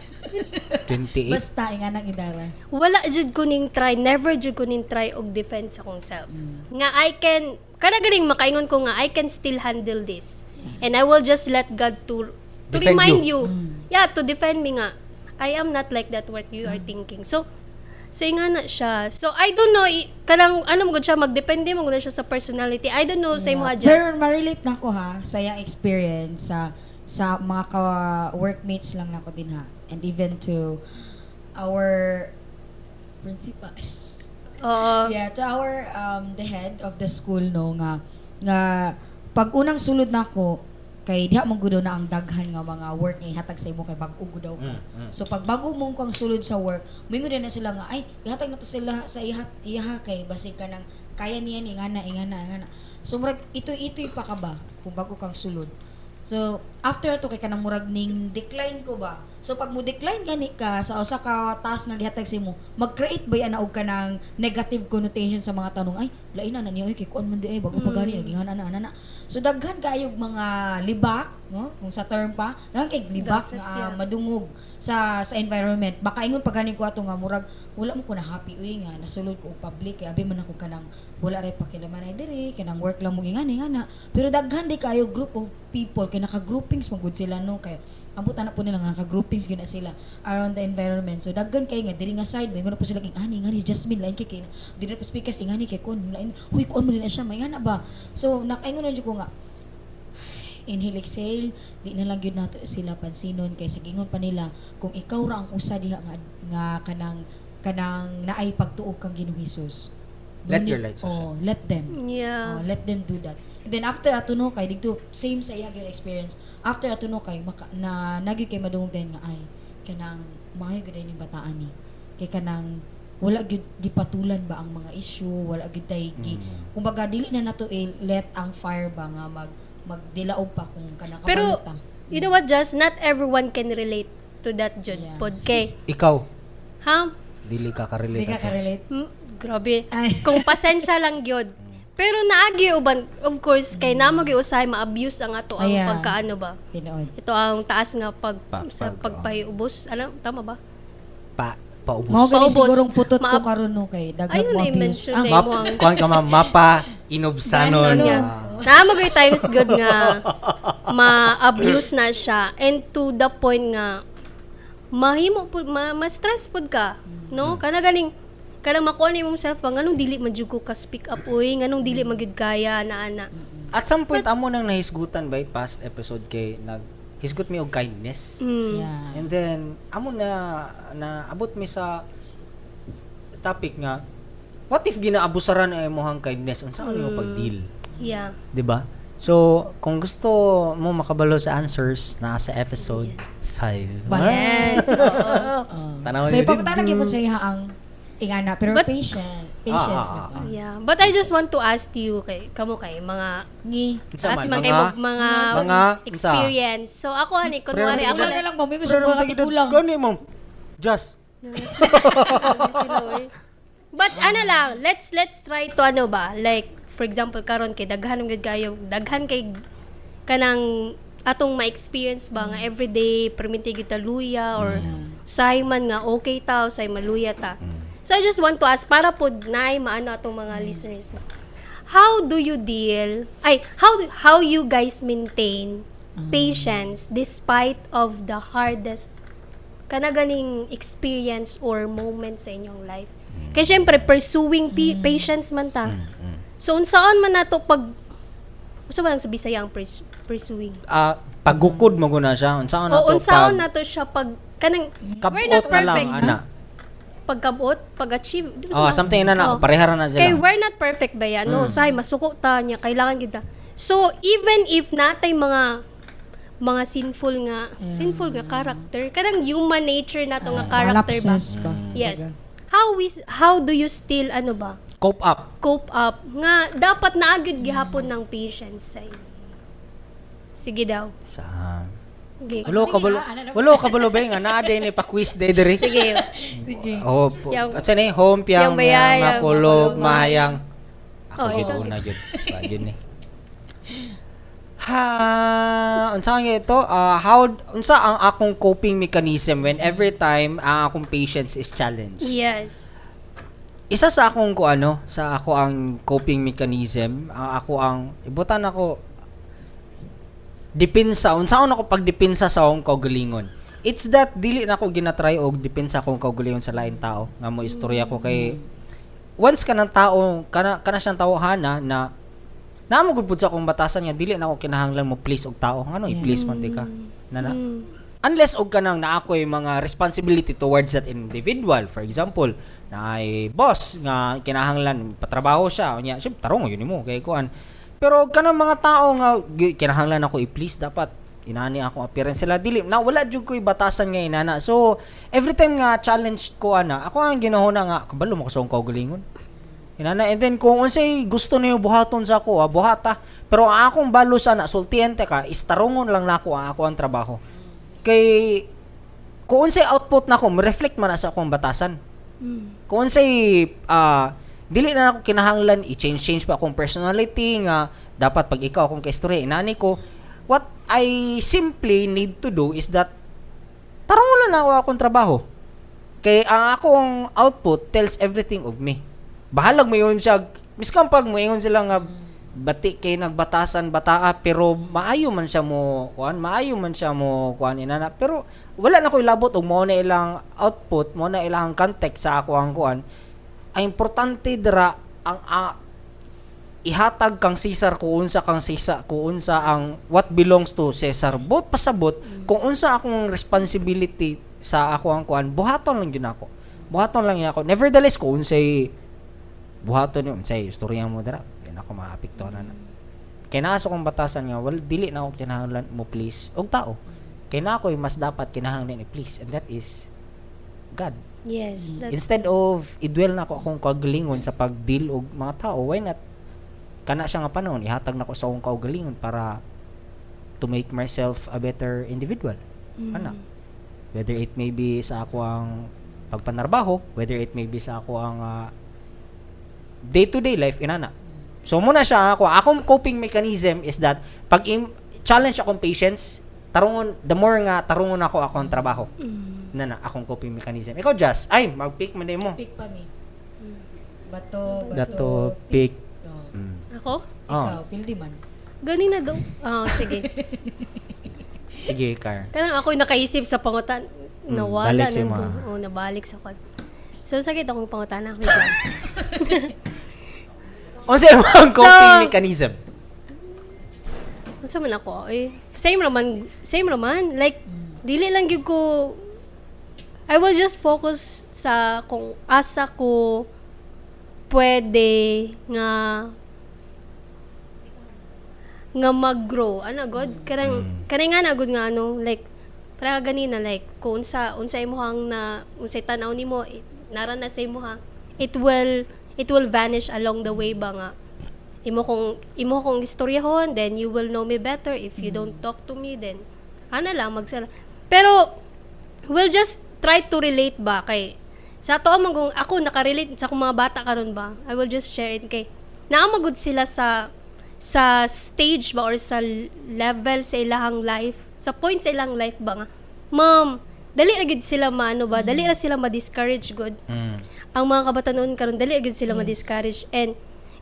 28. Basta nga nang idara. Wala jud ko ning try, never jud ko ning try og defend sa akong self. Nga I can kana ganing makaingon ko nga I can still handle this. And I will just let God to Defend remind you. you. Yeah, to defend me nga I am not like that what you are thinking. So nga na siya. So I don't know kanang ano mo gud siya, magdepende mo gud na siya sa personality. I don't know sa imo, Pero Jess. ma-relate na ko ha sa iyang experience sa mga ka-workmates lang nako din ha. And even to our principal. Oo. Yeah, to our the head of the school no nga pag unang sulod nako kay diha mo gud na ang daghan nga mga work nga ihatag sa imo kay bag-o gud daw ka. So pag bago mong kang sulod sa work, moingon na sila nga ay ihatag na to sila sa ihat iyaha kay basig ka nang kaya niya ni ingana ingana ingana. So murag ito-itoy pa ka ba kung bago kang sulod. So after ato kay kanang murag ning decline ko ba. So pag mo decline gani ka sa usa ka task nga gihatag sa imo, mag-create ba yan na og kanang negative connotation sa mga tanong, "Ay, lain na na niya, oy, kay kuan man di ay, bago pa gani naging ana ana ana." So daghan kaayog mga libak, no? Kung sa term pa, daghan kay libak Gossips, nga madungog sa environment. Baka ingon pa gani ko ato nga murag wala mo ko na happy uy nga nasulod ko og public kay abi man ako kanang wala ray pakialaman ay diri, kanang work lang mo ingani ngana. Pero daghan di kayo group of people kay naka-groupings man gud sila, no, kay ambot ana po nila nga naka-groupings gyud na sila around the environment. So daghan kay nga diri nga side may po sila ing ani ngani si Jasmine, lain kay kay diri pa speakers ingani kay kon lain, huy, kuan mo din na siya may ngana ba. So nakaingon na jud ko nga inhale, exhale, di na lang gyud nato sila pansinon kay sa gingon pa nila, kung ikaw ra ang usa diha nga nga kanang kanang naay pagtuo kang Ginoong Hesus. No Let your light so Oh, let them. Oh, let them do that. And then after ato, no, kay didto same sa iya gyud experience. After ato, no, kay maka, na nagyud kay madungog din nga ay kanang maayo gyud ning bataan ni. Kay kanang wala gyud gipatulan ba ang mga issue, wala gyud tay gi kumbaga dili na nato i-let ang fire ba nga magdilaog pa kung kanang Pero, kabalo ta. you know what, just not everyone can relate to that, jud. Pod kay, Ikaw, ha? Dili ka ka-relate Di ka ato. ka-relate. Grabe. Ay. Kung pasensya lang gyud. Pero naagi uban, of course, kay namo gyud usahay ma-abuse ang ato ang Ayan. pagkaano ba. Tinuod. Ito ang taas nga pag sa pagpahiubos. Alam, tama ba? Paubos. Mao gani Paubos. sigurong putot ko karon, no, kay daghan Ayun mo na abuse. i-mention na Map, imo ang kuan ka, ma'am, mapa inubsanon. Ganon nga. Naa gyud times good nga ma-abuse na siya and to the point nga mahimo pud ma-stress pud ka, no? Kana ganing kanang makuha ni imong self ba, nganong dili man jud ko ka speak up uy, nganong dili man gyud kaya na ana. At some point, amo nang nahisgutan by past episode kay nag hisgut mi og kindness. And then amo na na abot mi sa topic nga what if ginaabusaran ang imong kindness, unsa mm. Pag-deal, 'di ba? So, kung gusto mo makabalo sa answers, naa sa episode 5. Yes. Oo. Tanaw So niyo ipakita gyud sa iya ang ingana pero patient, patience na pa. Yeah. But I just want to ask you kay kamo kay mga Ngi. Unsa as man, man kay mga mga experience. So ako ani kunwari ako Ikaw na na lang ba mo ko sa Pero mga tigulang. Gani mo. Just sila, oy. But ano lang, let's try to ano ba, like for example karon kay daghan gyud kayo, daghan kay kanang atong ma-experience ba nga everyday perminti gyud ta luya or usahay man nga okay ta, usahay maluya ta. So I just want to ask para pod naay maano atong mga listeners ba. How do you deal ay how you guys maintain patience despite of the hardest kana ganing experience or moment sa inyong life? Kaya syempre, pursuing patience man ta. So, unsaon man nato pag unsa ba lang sa Bisaya ang pursuing? Pagukod mo guna siya. Unsaon O na to unsaon pag nato siya pag kanang kabot we're not na lang perfect. ana. Pagkabot, pag-achieve. Di ba Oh, something na na So, parehara na sila. kay we're not perfect ba yan? No, say masuko ta niya, kailangan kita. So, even if natay mga sinful nga character, kanang human nature nato nga character ba? Lapses ba? Yes. How do you still ano ba? Cope up. Cope up nga dapat naagid gihapon ng patience sa inyo. Sige daw. Sa Okay. Walo ka balo. Walo ka balo ba nga naa din ni pa quiz day diri. Sige. Oh, po. Yang- At sa ni home piyang yang bayayang, makulob makulob, mahayang. Ako Oh, gid ikaw. una gyud. Ba gyud ni. Ha, unsa nga ito? How unsa ang akong coping mechanism when every time ang akong patience is challenged? Yes. Isa sa akong ko ano, sa ako ang coping mechanism, ang ako ang ibutan ako depensa, unsaon ako pagdepensa sa akong kaugalingon. It's that dili na ako ginatry og depensa akong kaugalingon sa lain tao nga mo istorya ko kay once ka ng tao kana kana siyang tawhana na naamo gud pud sa akong batasan nga dili na ako kinahanglan mo please og tao, ngano i-please man di ka na na unless og kanang naa ko'y mga responsibility towards that individual. For example, na ay boss nga kinahanglan patrabaho siya unya, syempre tarong yun nimo kay kuan. Pero kanang mga tao nga kinahanglan ako i-please, dapat inani ako appearance sila, dili na, wala jud ko'y batasan nga inana. So every time nga challenge ko ana, ako ang ginahuna nga kabalo mo ko sa akong kaugalingon inana, and then kung unsay gusto niyo buhaton sa ako, buhata. Pero ang akong balos ana, sultiente ka is tarungon lang nako ang ako ang trabaho kay Kung unsay output nako, mo-reflect man na sa akong batasan. Kung unsay dili na ako kinahanglan i-change change pa akong personality nga dapat pag ikaw akong kaistorya inani ko. What I simply need to do is that tarungon lang ako akong trabaho. Kay ang akong output tells everything of me. Bahalag moingon siya, miskan pag moingon sila nga bati kay nagbatasan bataa, pero maayo man siya mo kuan, maayo man siya mo kuan inana, pero wala na ko ilabot og mao na ilang output, mao na ilang context sa ako ang kuan. Ang importante dira ang ihatag kang Caesar kung unsa kang Caesar, kung unsa ang what belongs to Caesar. Bot pasabot kung unsa akong responsibility sa ako ang kuan, buhaton lang jud ako, buhaton lang jud ako. Nevertheless, kung unsay buhaton ni, unsay istorya mo dira, di na ako maapektuhan na. Kay naa sa akong batasan nga wal dili na ako kinahanglan mo please og tao, kay na ako'y mas dapat kinahanglan i-please, and that is God. Yes. That's, Instead of i-dwell na ako akong kaugalingon sa pag-deal og mga tao, why not kana siya nga panahon ihatag nako sa akong kaugalingon para to make myself a better individual ana, whether it may be sa ako ang pagpanarbaho, whether it may be sa ako ang day-to-day life inana. So muna siya ako, akong coping mechanism is that pag challenge akong patience, tarungon, the more nga tarungon ako akong trabaho na na akong coping mechanism. Ikaw, Jas, ay mag-pick man mo. Pick pa mi. Bato, bato. Dato pick. Oh. Ako? Oh. Ikaw, pildi man. Gani na daw. Ah, sige. Sige, Car. Kanang ako'y nakaisip sa pangutan. Nawala Balik sa na mga- ko. Oh, nabalik sa kwan. So, sakit akong pangutana. Wait lang. Unsa imong coping mechanism? Unsa man ako? Eh, same raman, same raman. Like, dili lang gyud ko, I will just focus sa kung asa ko pwede nga mag-grow. Ano god? Kanang kanang nga na gud nga ano, like para ganina, like kung unsa unsa imong na unsay tan-aw nimo nara na sa imuha, it will vanish along the way ba nga imo kong istoryahon, then you will know me better. If you don't talk to me, then ana lang magsala. Pero we'll just try to relate ba kay sa ato man kung ako nakarelate sa akong mga bata karon ba. I will just share it kay naa magud sila sa stage ba or sa level sa ilahang life, sa point sa ilang life ba nga, ma'am, dali ra gid sila maano ba, dali ra sila ma-discourage gud. Ang mga kabatanon karon, dali ra gid sila ma-discourage and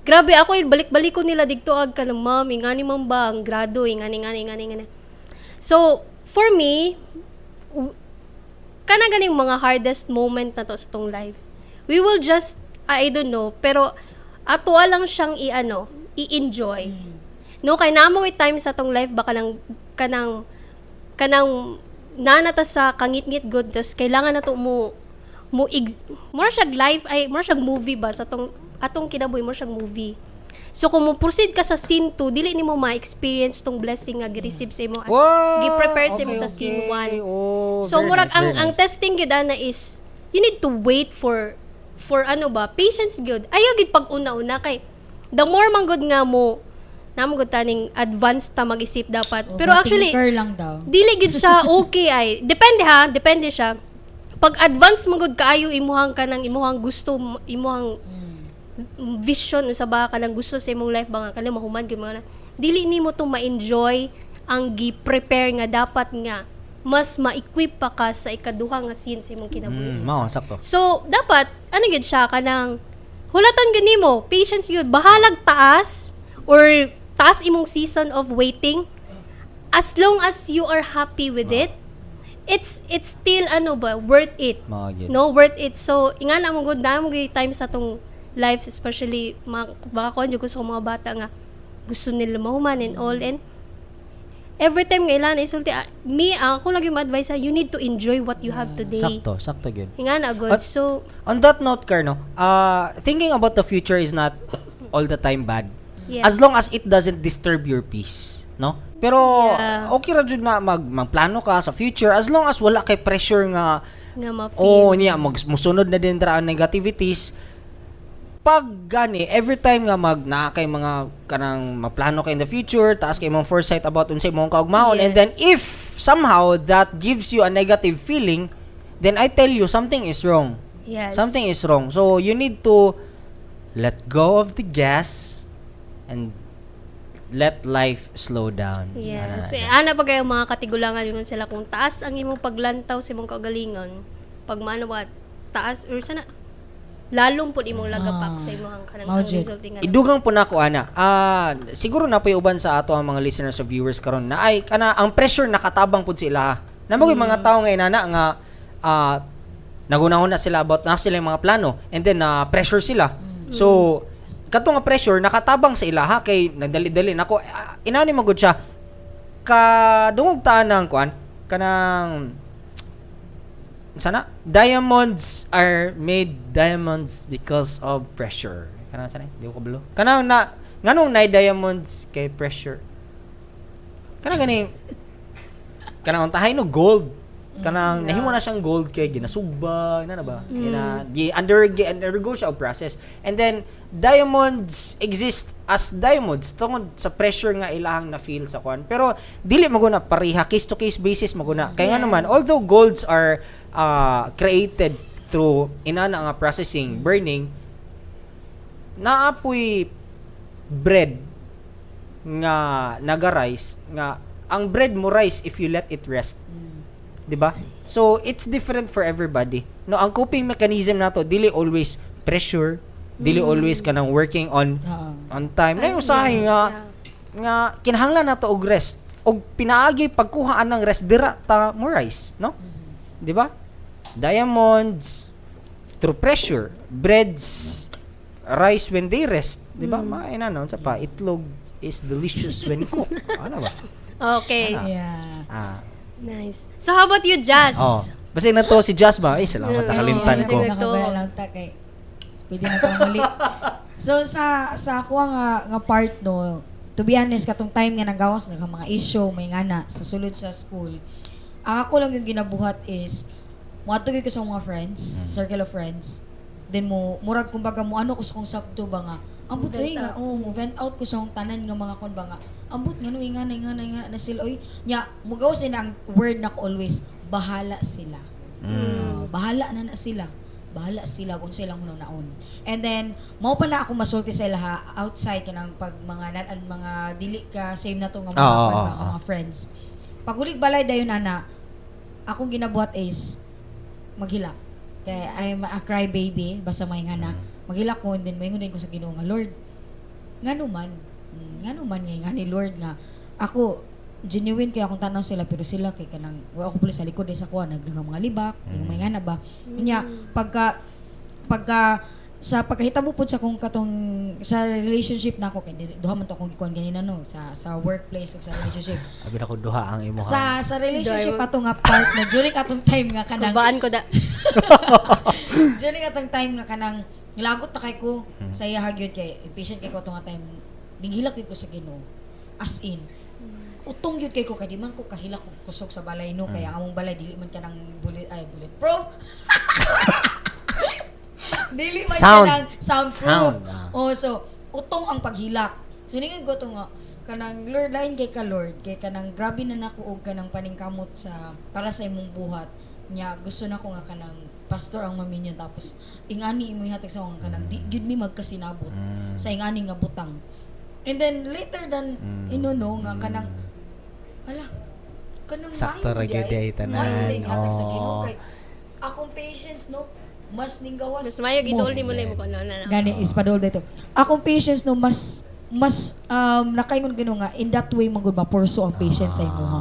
grabe ako balik-balik ko nila didto ag kanang, "Ma'am, ingani man ba ang grado, ingani, ingani, ingani, ingani." So for me, kana ganing mga hardest moment na to sa tong life, we will just, I don't know, pero ato lang siyang i-ano, i-enjoy, no? Kay namo time sa tong life ba kanang nanata sa kangit-ngit gud, tas kailangan na to mo mo more siyag life ay more siyag movie ba sa tong atong kinabuhi, more siyag movie. So kung mo proceed ka sa scene 2, dili nimo ma-experience tong blessing nga gi-receive sa imo at gi-prepare sa imo sa scene 1. Oh, So very murag nice, ang very ang nice. testing gyud ana is you need to wait for ano ba, patience gyud. Ayaw gyud pag una-una kay the more man gud nga mo namo gud taning advance ta mag-isip dapat. Pero actually Overthinker lang daw. Dili gid siya okay ay. Depende ha, depende siya. Pag advance man gud kaayo imuhang kanang imuhang gusto, imuhang vision sa ba kanang gusto sa imong life ba nga kanang mahuman gyud mga na. Dili nimo to ma-enjoy ang gi-prepare nga dapat nga mas ma-equip pa ka sa ikaduha nga scene sa imong kinabuhi. Mao sakto. So, dapat, ano gyud siya, kanang, hulaton gyud nimo, patience gyud, bahalag taas, or taas imong season of waiting, as long as you are happy with it, it's still, ano ba, worth it. Mao gyud. No, worth it. So, ingana mo gud, na mo gyud time sa tong life, especially, mga, baka kuan jud ko sa mga bata nga, gusto nila mahuman and all, and every time nga ilan isulti, me, ako lagi ma-advise, you need to enjoy what you have today. Sakto, sakto gyud. Ingana gud. So, On that note, Carno, thinking about the future is not all the time bad. As long as it doesn't disturb your peace, no? Pero okay ra jud na magplano ka sa future as long as wala kay pressure nga nga ma-feel. Oh, niya mag musunod na din ra ang negativities. Pag gani every time nga mag naa kay mga kanang maplano kay in the future, taas kay imong foresight about unsay imong kaugmaon, and then if somehow that gives you a negative feeling, then I tell you something is wrong. Something is wrong. So you need to let go of the gas and let life slow down. Yes. Ana, Eh, ana pa kayo mga katigulangan, ingon sila kung taas ang imong paglantaw sa imong kaugalingon, pag maano ba taas or sana lalong pud imong lagapak sa imong kanang Mao ang jud. resulting nga. Idugang po nako ana. Siguro na po uban sa ato ang mga listeners o viewers karon na ay kana ang pressure nakatabang pud sila, ha. Namo mm. Mga tao nga inana nga nagunahon na sila about na sila yung mga plano and then na pressure sila. So kato nga pressure nakatabang sa ilaha kay nagdali-dali nako, inani magud siya kadungog ta ng kuan kanang sana diamonds are made diamonds because of pressure. Kanang sana di ko kabalo kanang na nganong nay diamonds kay pressure kanang gani kanang untahay no gold kanang nahimo na siyang gold kay ginasugba na na ba gina gi under gi undergo siya og process and then diamonds exist as diamonds tungod sa pressure nga ilahang na feel sa kwan, pero dili maguna pareha, case to case basis maguna kay nga naman although golds are created through inana nga processing, burning, naapoy bread nga naga-rise nga ang bread mo rise if you let it rest. 'Di ba? So it's different for everybody. No, ang coping mechanism nato dili always pressure, dili always kanang working on Oo. On time. Nay usahay nga nga kinahanglan nato og rest og pinaagi pagkuhaan ng rest dira ta mo rise, no? 'Di ba? Diamonds through pressure, breads rise when they rest, 'di ba? Mm. Maina no, sa pa itlog is delicious when cooked. Ano ba? Okay. Yeah. Ah. Nice. So how about you, Jazz? Oh. Basta na to si Jazz ba? Ay, salamat, nakalimtan Oo, ko. sige. Nakabala lang ta kay pwede na ta muli. So sa ako nga part no, to be honest, katong time nga nagawas nag mga issue may ngana sa sulod sa school. Ang ako lang yung ginabuhat is moadto gyud ko sa mga friends, circle of friends. Then mo murag kumbaga mo ano ko sa kong sakto ba nga ambot Vent oy nga oh, mo vent out ko sa akong tanan nga mga kon ba nga ambot nga no ingana ingana ingana na sila oy nya mugawas na ang word nako always, bahala sila. Bahala na na sila. Bahala sila kung silang hunaon. And then, mao pa na ako masulti sa ilaha outside kanang pag mga nan mga dili ka same na to nga mga, Oo, kwan ba, oo, mga friends. Pag ulig balay dayon ana, akong ginabuhat is maghilak. Kay I'm a cry baby, basta may nga na. Maghilak ko and then moingon din ko sa Ginoo nga, "Lord, ngano man, ngano man nga ni Lord nga ako genuine kay akong tanaw sila pero sila kay kanang wa ako pala sa likod eh, sa kuha nagdaghang mga libak, yung may nga na ba." Unya pagka pagka sa pagkahitabo pud sa kong katong sa relationship nako kay duha man to akong gikuan ganina no sa workplace ug sa relationship. Abi na ko duha ang imo. Sa relationship Duha. ato nga part na during atong time nga kanang Kubaan ko da. during atong time nga kanang lagot na kay ko sa iya gyud kay impatient kay ko ato nga time, ninghilak gyud ko sa Ginoo, as in utong gyud kay ko kay di man ko kahilak og kusog sa balay no kaya ang among balay dili man kanang bullet ay bulletproof, dili man Sound. kanang soundproof. Sound, ah. Oh, so utong ang paghilak. So ningon ko to nga kanang, "Lord, lain kay ka, Lord, kay kanang grabe na nako og kanang paningkamot sa para sa imong buhat nya gusto na ko nga kanang pastor ang maminyo tapos ingani imo ihatag sa akong kanang di gyud mi magkasinabot sa ingani nga butang." And then later than inuno nga kanang hala kanang Sakto maayo ra gyud di ay. ay tanan. Maayo di ay ihatag sa Ginoo Oo. kay akong patience no mas ninggawas Mas mayo mo. gidol ni mo na imo ko no na. Na. Gani is padol dito. Akong patience no mas mas nakaingon Ginoo nga in that way man gud ma-pursue ang patience sa imo ha.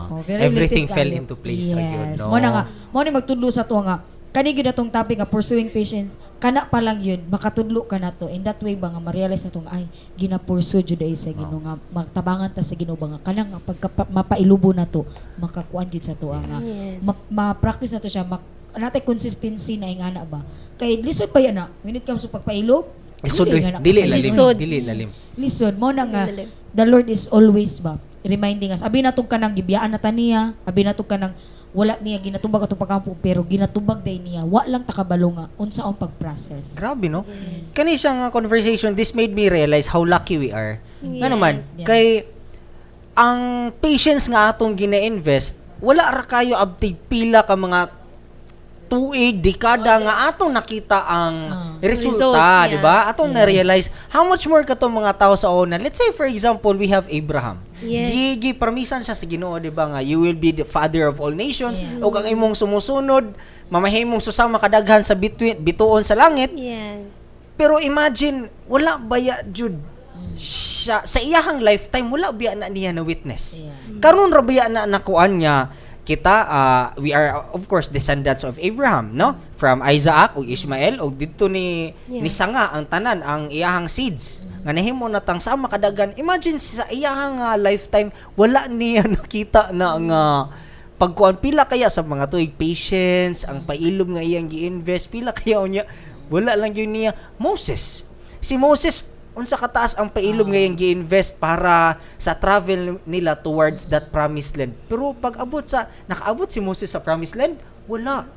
Oh, very Everything related fell kayo. into place ra gyud, Yes. no? Mo na nga, mo ni magtudlo sa tuwa nga kani gyud atong topic nga pursuing patience kana pa lang yun makatudlo ka na to in that way ba nga ma-realize na to nga ay gina-pursue jud ay sa Ginoo nga magtabangan ta sa Ginoo ba nga kanang nga pagka mapailubo na to makakuan gyud sa tuwa nga ma-practice na to siya natay consistency na ingana ba kay lisod ba yan na when it comes to pagpailob? Lisod oy, nga na dili kasi. lalim, Lisod. dili lalim. Lisod mo na nga Lalim. the Lord is always ba reminding us abi natong kanang gibiyaan na ta niya, abi natong kanang wala niya ginatubag atong pagkampo pero ginatubag day niya, wa lang takabalo nga unsa ang pag-process. Grabe no. Kani siya nga conversation, this made me realize how lucky we are. Nga naman, kay ang patience nga atong gina-invest, wala ra kayo abtig pila ka mga Tuig, dekada nga atong nakita ang resulta, Result, yeah. di ba? Atong na-realize how much more katong mga tao sa una. Let's say, for example, we have Abraham. Gi permisan siya sa Ginoo, di ba, nga you will be the father of all nations ug ang imong sumusunod mamahimong susama kadaghan sa bituin, bituon sa langit. Pero imagine, wala baya jud siya sa iyahang lifetime, wala biya na niya na witness. Karon ra biya na nakuan niya kita, we are of course descendants of Abraham, no? From Isaac ug Ishmael ug didto ni ni sanga ang tanan ang iyahang seeds nga nahimo na tang sama kadagan. Imagine, sa iyahang lifetime wala niya nakita na nga pagkuan. Pila kaya sa mga tuig, patience, ang pailom nga iyang gi-invest, pila kaya niya wala lang yun niya. Moses, si Moses, unsa kataas ang pailom nga iyang gi-invest para sa travel nila towards that promised land, pero pag abot sa nakaabot si Moses sa promised land, wala.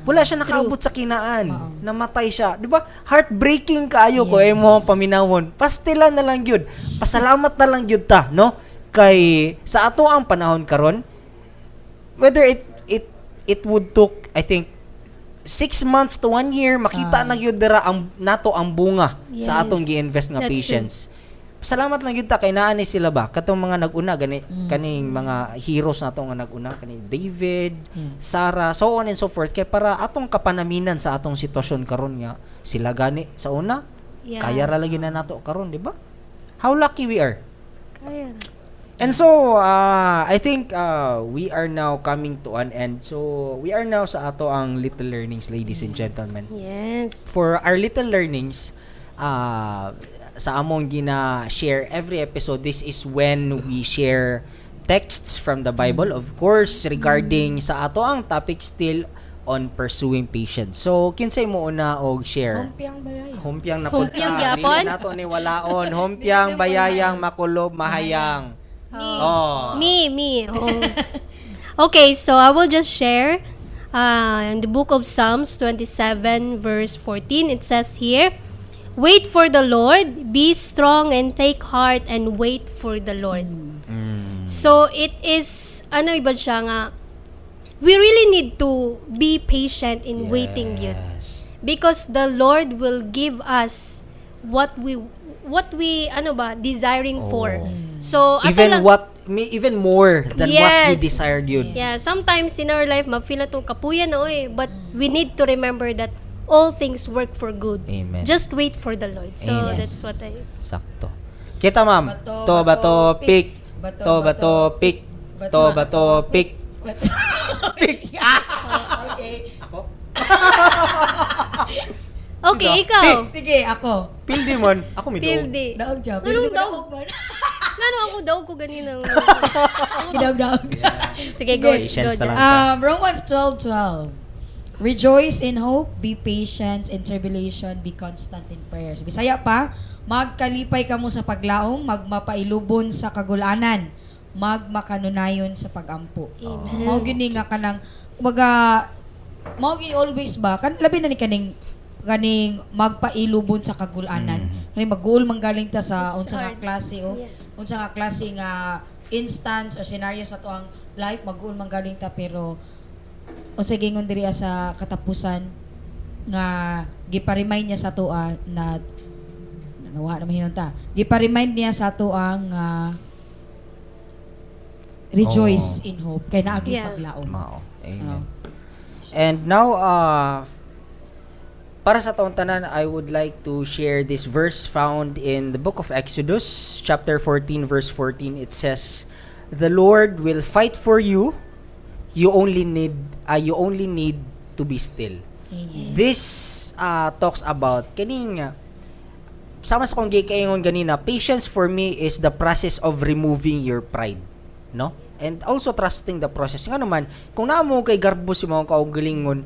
Wala siya nakaabot sa Canaan. Namatay siya. Di ba? Heartbreaking kaayo ko imo paminawon. Pastila na lang gyud. Pasalamat na lang gyud ta, no? Kay sa ato ang panahon karon, whether it would took, I think, 6 months to one year, makita na gyud dira ang nato ang bunga sa atong gi-invest nga That's patience. Salamat lang gyud ta kay naa ni sila ba, katong mga nag-una gani, kaning mga heroes nato nga nag-una, kani David, Sarah, so on and so forth, kay para atong kapanaminan sa atong sitwasyon karon nga sila gani sa una, kaya ra lagi na nato karon, di ba? How lucky we are. Kaya ra. And so, I think we are now coming to an end. So, we are now sa ato ang little learnings, ladies and gentlemen. For our little learnings, sa among gina-share every episode, this is when we share texts from the Bible, of course, regarding sa ato ang topic still on pursuing patience. So, kinsay mo una og share? Humpiang bayay. Humpiang na pud Humpiang ta. gyapon? Dili nato ni walaon. Humpiang bayayang makulob mahayang. Oh. Me, me. Oh. Okay, so I will just share in the book of Psalms 27, verse 14. It says here, "Wait for the Lord, be strong and take heart and wait for the Lord." So it is, ano iba siya nga, we really need to be patient in waiting yun. Because the Lord will give us what we ano ba desiring for. So ato Even lang, what me even more than what we desired yun. Yeah, sometimes in our life ma-feel na to kapuya na oy, but we need to remember that all things work for good. Amen. Just wait for the Lord. So Amen. that's what I Sakto. Kita, ma'am. Bato, To bato bato, pick. Bato, To bato pick. Bato, To bato pick. Pick. Okay. Ako? Okay, ikaw. Sige, ako. Pildi man. Ako mi. Pildi. Daog siya. Anong Pildi ba daog? daog man? Ngano ako daw ko ganina? Daog-daog. Sige, go. Patience Go, na lang. Jan. Romans 12:12. "Rejoice in hope, be patient in tribulation, be constant in prayers." Bisaya pa, magkalipay kamo sa paglaom, magmapailubon sa kagulanan, magmakanunayon sa pagampo. Amen. Mao gyud ni nga kanang kumbaga mao gyud always ba kan labi na ni kaning magpailubon sa kagulanan. Kaning mag-guol man galing ta sa It's unsa nga hard. Klase o unsa nga klase nga instance or scenario sa atuang life, mag-guol man galing ta, pero unsa gingon diri sa katapusan nga gipa-remind niya sa atoa na nawa naman hinunta, gipa-remind niya sa atoa nga rejoice in hope kay naa gyud paglaom. Mao. Amen. And now, para sa taong tanan, I would like to share this verse found in the book of Exodus, chapter 14, verse 14. It says, "The Lord will fight for you. You only need to be still." This talks about kaning sama sa kong gikaingon ganina, patience for me is the process of removing your pride, no? And also trusting the process. Nga naman, kung naa mo kay garbo sa mga kaugalingon,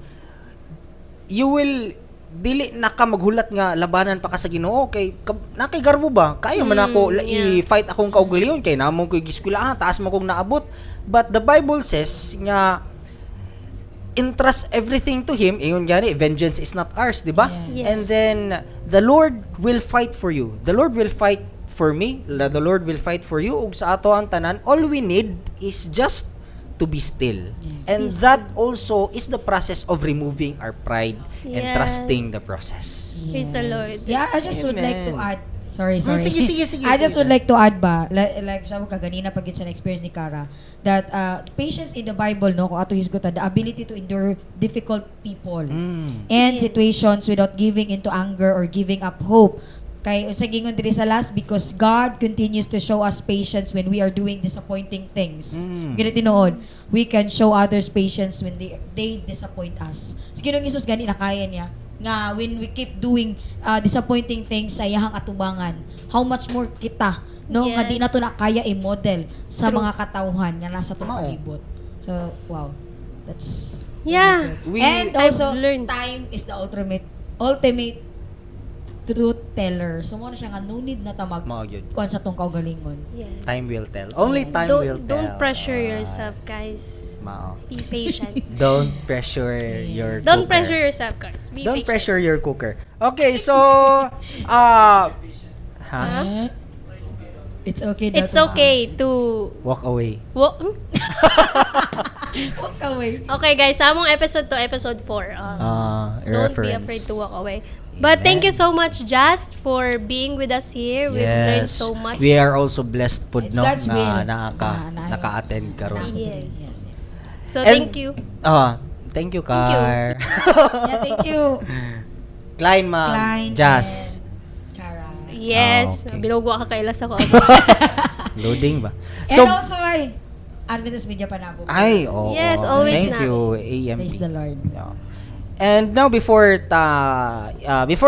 you will dili na ka maghulat nga labanan pa ka sa Ginoo kay na kay garbo ba kaya man ako i-fight akong kaugalingon kay namo koy giskwelahan, taas mo kong naabot. But the Bible says nga entrust everything to Him. Ingon gani, vengeance is not ours, di ba? Yes. And then the Lord will fight for you, the Lord will fight for me, the Lord will fight for you ug sa ato ang tanan. All we need is just to to be still. And that also is the process of removing our pride and trusting the process. Praise the Lord. Yeah, I just would like to Amen. add. Sorry, sorry. Sige, sige, sige, I just sige. would like to add ba, like sa mo kaganina pag sa experience ni Kara, that patience in the Bible, no, kung ato hisgutan, the ability to endure difficult people and situations without giving into anger or giving up hope. Kay unsa gingon diri sa last, because God continues to show us patience when we are doing disappointing things. Gani tinuod, we can show others patience when they disappoint us. Sa Ginoong Hesus gani nakaya niya nga when we keep doing disappointing things sa iyahang atubangan, how much more kita, no, nga di nato na kaya i-model sa mga katawhan nga nasa atong Mao. palibot. So, wow. That's and I've also learned. Time is the ultimate ultimate truth teller. So mo na siya nga no need na ta mag Mao gyud. kuan sa tong kaugalingon. Time will tell. Only time Don't will tell. don't pressure yourself, guys. Mao. Be patient. Don't pressure your Don't cooker. pressure yourself, guys. Be Don't patient. pressure your cooker. Okay, so ha? Huh? It's okay daw It's to okay to Walk away. Walk away. Okay guys, sa among episode to episode 4. Don't be Reference. afraid to walk away. But thank you so much, Jazz, for being with us here. We've learned so much. We are also blessed pud It's no God's nga will. naka-attend karon. Yes. So And- thank you. Ah, thank you, Thank you. Car. Yeah, thank you. Klein, ma'am. Klein Jazz. and Cara. Yes. Ah, okay. Binugwa ka kailas ako. Loading ba? And So, also ay Adventist Media Panabo. Ay, oo. Yes, always thank na. you, AMP. Praise the Lord. Yeah. And now before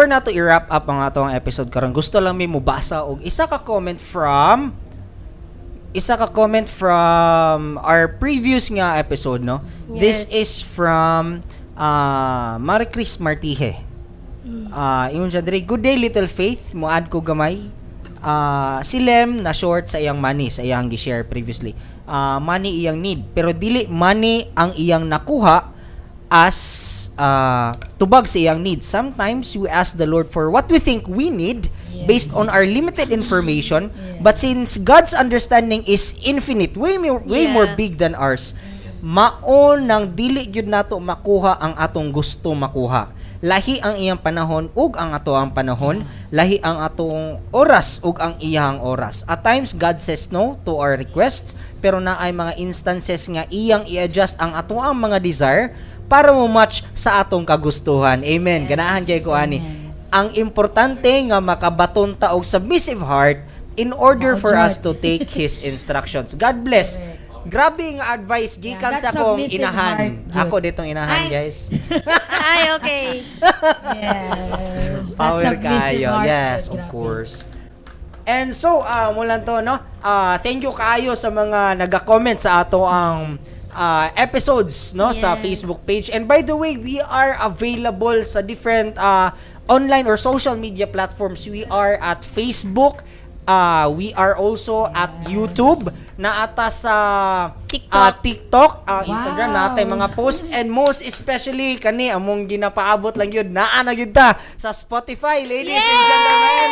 nato i-wrap up ang atong episode karon, gusto lang mi mobasa og isa ka comment from our previous nga episode, no. This is from Maricris Martije. Ingon siya diri, "Good day, Little Faith, moad ko gamay. Si Lem na short sa iyang money sa iyang gi-share previously. Money iyang need pero dili money ang iyang nakuha as tubag sa iyang needs. Sometimes we ask the Lord for what we think we need based on our limited information, but since God's understanding is infinite, way more big than ours, mao nang dili gyud nato makuha ang atong gusto makuha. Lahi ang iyang panahon ug ang ato ang panahon, lahi ang atong oras ug ang iyang oras. At times God says no to our requests, pero naay mga instances nga iyang i-adjust ang ato ang mga desire para mo match sa atong kagustuhan." Amen. Ganahan kay ko ani. Amen. Ang importante nga makabaton ta og submissive heart in order Mao for jud. us to take His instructions. God bless. Grabe nga advice gikan Yeah, sa that akong submissive inahan. heart, jud. Ako ditong inahan, Ay. guys. Ay, okay. Yes. That Power submissive kayo. heart, Yes, of grabe. course. And so, mula to, no? Thank you kaayo sa mga naga-comment sa ato ang episodes, no, sa Facebook page. And by the way, we are available sa different online or social media platforms. We are at Facebook, we are also at YouTube, naata sa TikTok. TikTok, Instagram, naa tay mga post and most especially kani among ginapaabot lang yun, naa na gyud ta sa Spotify, ladies and gentlemen.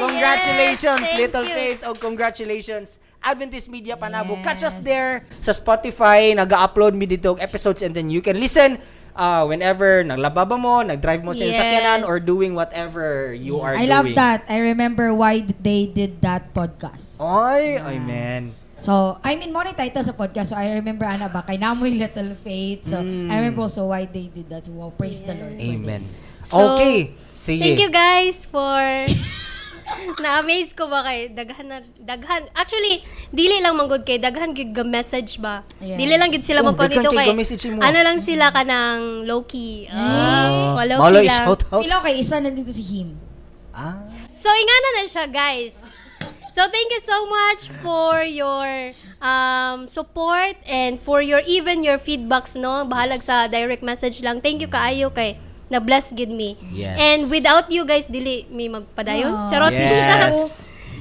Congratulations, Yes, thank Little you. Faith, o congratulations, Adventist Media Panabo. Catch us there sa Spotify. Nag-upload mi dito og episodes and then you can listen whenever naglababa mo, nag-drive mo sa inyong sakyanan or doing whatever you are I love doing. that. I remember why they did that podcast. Ay, amen. So, I mean, more title sa podcast. So, I remember, ana ba, kay Namoy Little Faith. So, I remember also why they did that. Wow, praise the Lord for Amen. this. So, Okay, sige. Thank you guys for na-amaze ko ba kay daghan na daghan. Actually, dili lang manggod kay daghan gyud ga message ba. Dili lang gyud sila Oh, magkuan daghan dito kay kay ga-message mo. ano lang sila kanang low key. Ah, low Malo key lang. shout out. Ilaw kay isa nandito si him. Ah. So ingana na siya, guys. So thank you so much for your support and for your even your feedbacks, no. Bahalag sa direct message lang. Thank you kaayo kay na bless gid me. And without you guys dili mi magpadayon. Aw. Charot.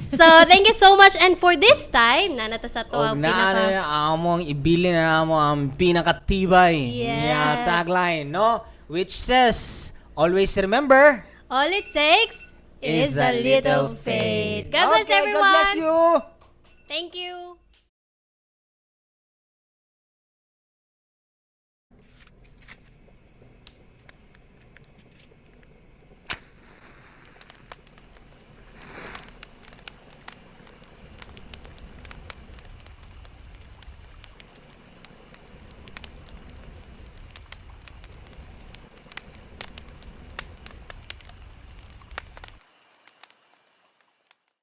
So thank you so much and for this time nanata sa to Og ang na pinaka na among ibili na namo ang pinakatibay nga tagline, no? Which says, "Always remember All it takes is a little faith." God bless Okay, everyone. God bless you. Thank you.